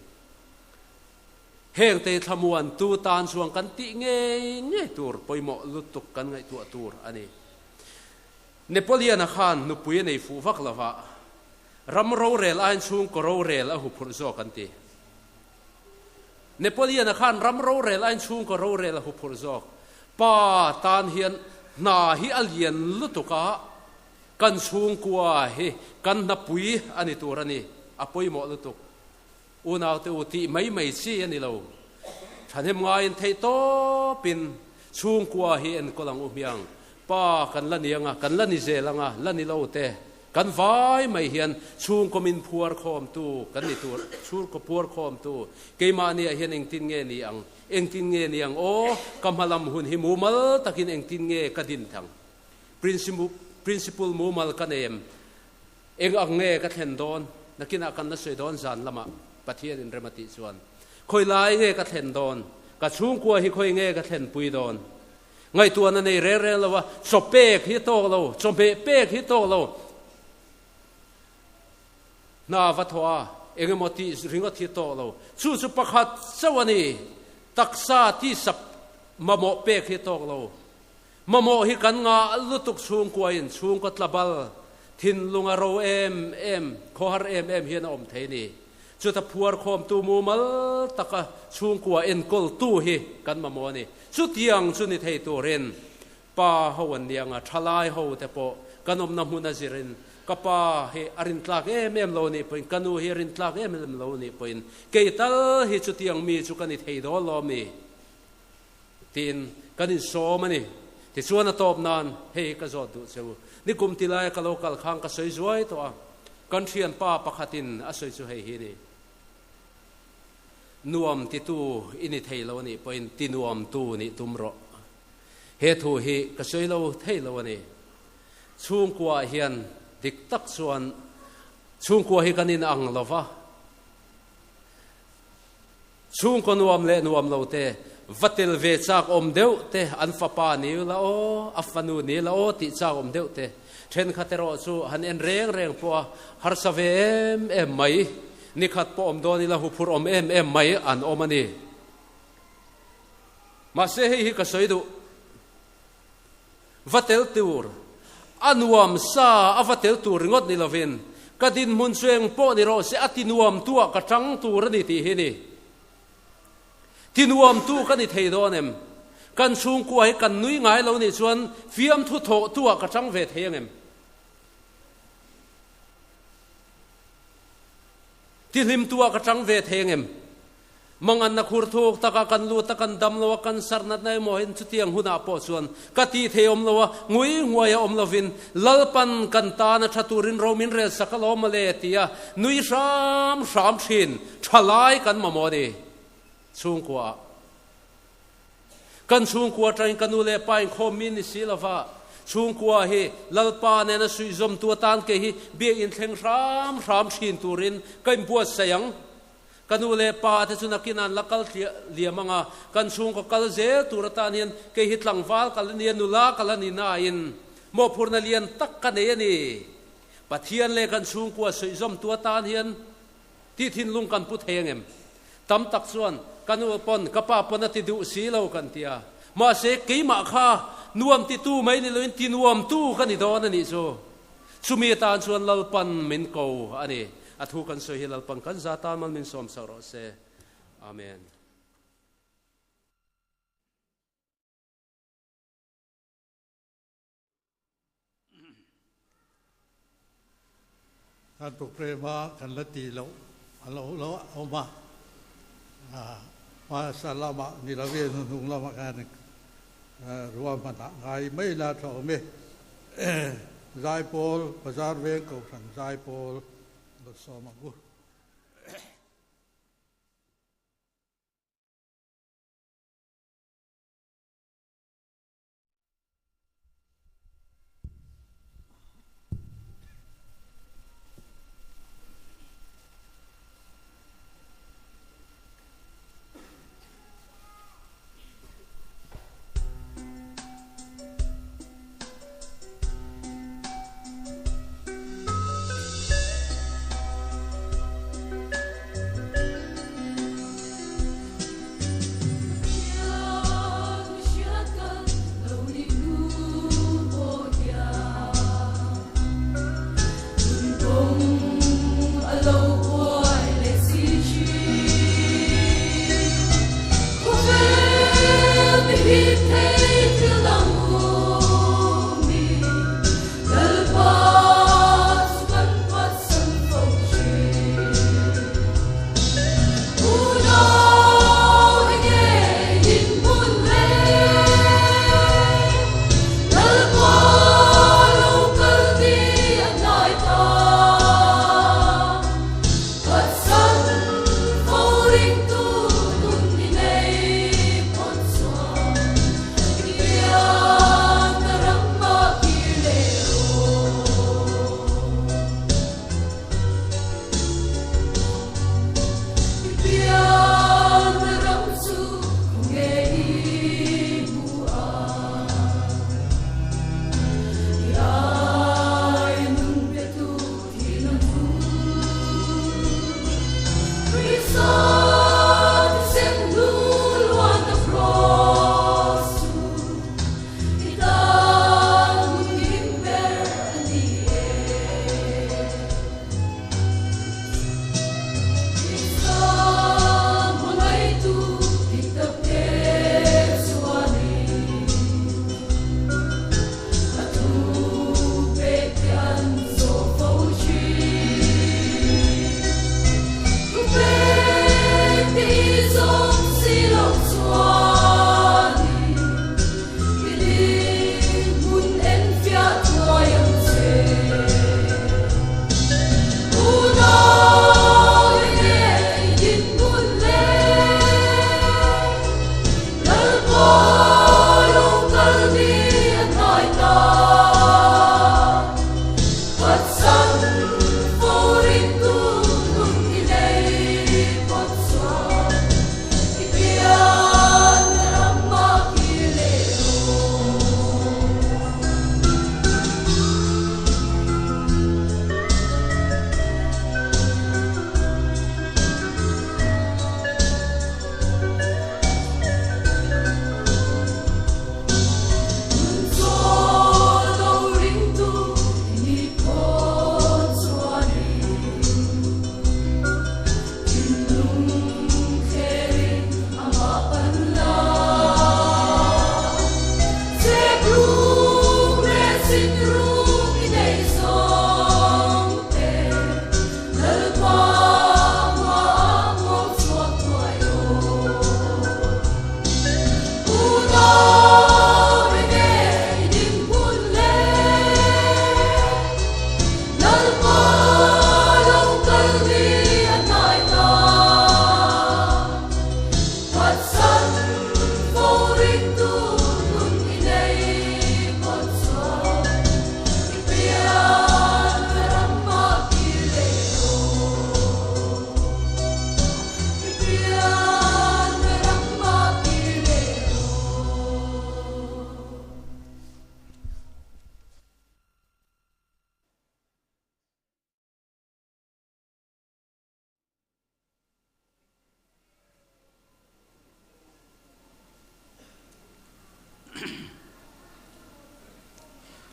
[SPEAKER 7] Hengte thlamuantu tan chuan kan tih ngei ngei tur pawimawh lutuk kan ngaihtuah tur a ni. Napoleon-a khan nupui a nei fuh vak lo va, ram rorel aiin chhungkaw rorel a huphurh zawk an ti. Napoleon-a khan ram rorel aiin chhungkaw rorel a huphurh zawk. Pa tan hian hna hi a lian lutuk a, kan chhungkua hi kan hnapui a ni tur a ni, a pawimawh lutuk. Unaute u tih mai mai chi a ni lo. Thahnem ngaiin theih tawpin chhungkua hi enkawl ang u hmiang. Pa kan la ni anga, kan la ni zel anga, la ni lo te. Kan vai mai hian chhungkaw min phuar khawmtu kan ni tur, chhungkaw phuar khawmtu keimahniah hian engtin nge ni ang, engtin nge ni ang aw, ka hmalam hun hi mumal takin engtin nge ka din thang. Principle mumal ka nei em? Eng ang nge ka thlen dawn? Nakinah kan la sawi dawn zan lamah Pathian in rem a tih chuan. Khawi lai nge ka thlen dawn? Ka chhungkua hi khawi nge ka thlenpui dawn? Ngaihtuahna nei reng reng lo a, chaw pek hi tawk lo, chawhmeh pek hi tawk lo. Hna va thawh a, eng emaw tih ringawt hi tawk lo. Chu chu pakhat chauh a ni. Taksa tisap mamawh pek hi tawk lo. Mamawh hi kan ngah lutuk chhungkuain chhungkaw tlabal, thinlung a ro em em, khawhar em em hian a awm thei ni. Chuta phuarkhawmtu mumal taka chhungkua enkawltu hi kan mamawh a ni. Chutiang chu ni thei turin Pa ho an nia nga, thalai ho te pawh kan awmna hmun a zirin ka pa hi a rintlak em em lo nih pawhin, ka nu hi a rintlak em em lo nih pawhin kei tal hi chutiang mi chu ka ni thei dawn lo mi tiin kan insawm a ni. Tichuan a tawp nan hei hi ka zawt duh che u. Nikum ti laia ka lo kal khan ka sawi zuai tawh a, kan thianpa pakhatin a sawi chu hei hi a ni. Nuam titu i ni thei lo a nih pawhin ti nuamtu nih tum rawh. He thu hi ka sawi lo thei lo a ni. Chhungkuaah hian dik tak chuan chhungkua hi kan inang lo va, chhungkaw nuam leh nuam lo te, va tel ve chak awm deuh te, an fapa ni la aw, a fanu ni la aw tih chak awm deuh te, thenkhat erawh chu han en reng reng pawh a harsa ve em em mai, nikhat pawh awm dawn ila huphurh awm em em mai an awm a ni. Mahse hei hi ka sawi duh. Va tel tur, a nuam sa a va tel tur ringawt ni lovin, ka dinhmun chu eng pawh ni rawh se a ti nuam tu ah ka tang tur a ni tih hi ni. Ti nuam tu ka ni thei dawn em? Kan chhungkua hi kan nui ngai lo nih chuan fiamthu thawh tu ah ka tang ve thei ang em? Ti hlim tu ah ka tang ve thei ang em? Manganna khur thuk taka kan lut a, kan dam lo a, kan sarh natna emaw hin chutiang hunah pawh chuan ka tih thei awm lo a, ngui nghuai a awm lovin Lalpan kan tan a tha turin ro min rel sak alawm mawle tia nui hram hram thin thalai kan mamawh a ni. Chhungkuaah kan chhungkua atangin ka nu leh pa inkhawm mi ni si lova, chhungkua hi Lalpa nena suihzawmtu atan kei hi biakinn thleng hram hram thin turin ka inbuatsaih ang. Ka nu leh pa te chu nakin an la kal liam ang a, kan chhungkaw kal zel tur atan hian kei hi tlangval ka la ni a, nula ka la ni nain mawhphurhna lian tak ka nei a ni. Pathian leh kan chhungkua suihzawmtu atan hian tih thinlung kan pu thei ang em? Tam tak chuan ka nu pawn ka pa pawn a ti duh si lo kan ti a, mahse keimah kha nuam titu mai ni loin ti nuamtu ka ni dawn a nih chu. Chumi atan chuan Lalpan min ko a ni. A thu kan sawi hi Lalpan kan za tan mal min sawm sak rawh se. Amen.
[SPEAKER 1] Kan programme a kan la tih loh a lo lo awm a, hmasa lamah ni lovin hnuhnung lamah khan ruahman ah ngai mai la tha awm e. Zaipawl Bazar Veng Kohhran Zaipawl lo sawm ang u.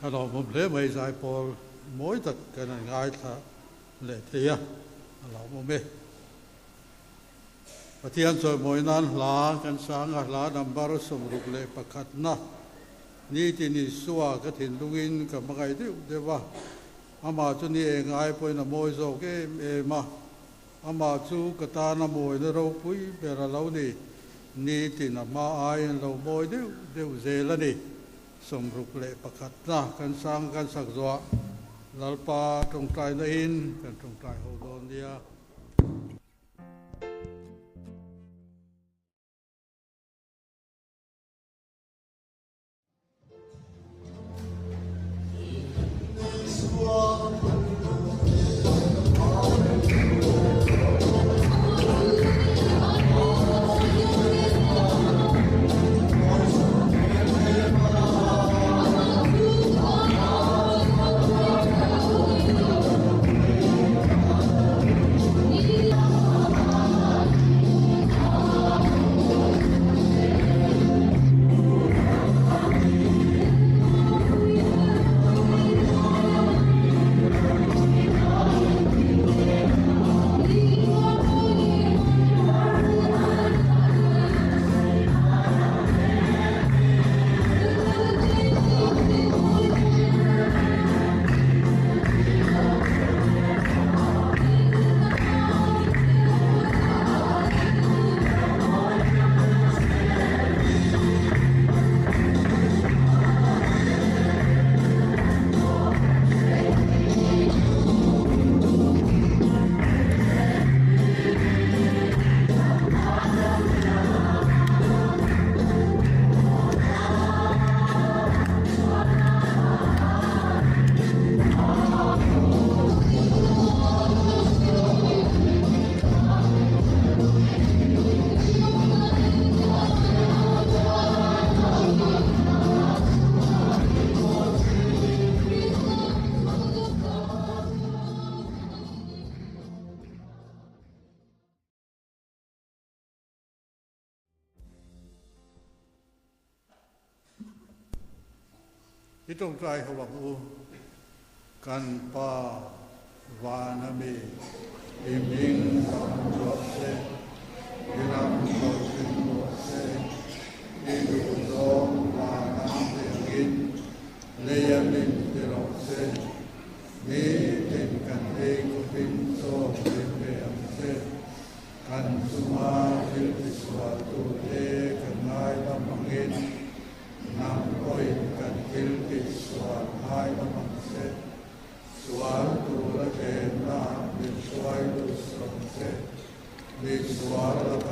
[SPEAKER 1] A lawmawm hle mai zaipawl mawi tak kan han ngaithla leh thei a, a lawmawm e. Pathian chawimawi nan hla kan sang a, hla number 61 na nitin Isua ka thinlungin ka hmangaih deuh deuh a, amah chu ni eng ai pawhin a mawi zawk em em a, amah chu ka tana mawina ropui ber a lo ni, nitin a hma aiin lo mawi deuh deuh zel a ni. 61 na kan sang kan sak zuah Lalpa tawngtai na in kan tawngtai ho dawn nia. I tawngtai ho ang u, kan Pa vana mi, i hming lam rawh se, i ram lo thleng rawh se, i duhzawng vana mi angin leia min ti rawh se, nitin kan ei khawpin chaw min pe ang che, kan chunga thil tisualtute kan ngaidam angin, nang pawhin kan thil tihsual ngaidam ang che, sual tura thenna min hruai lut sawm che, mi sual lakah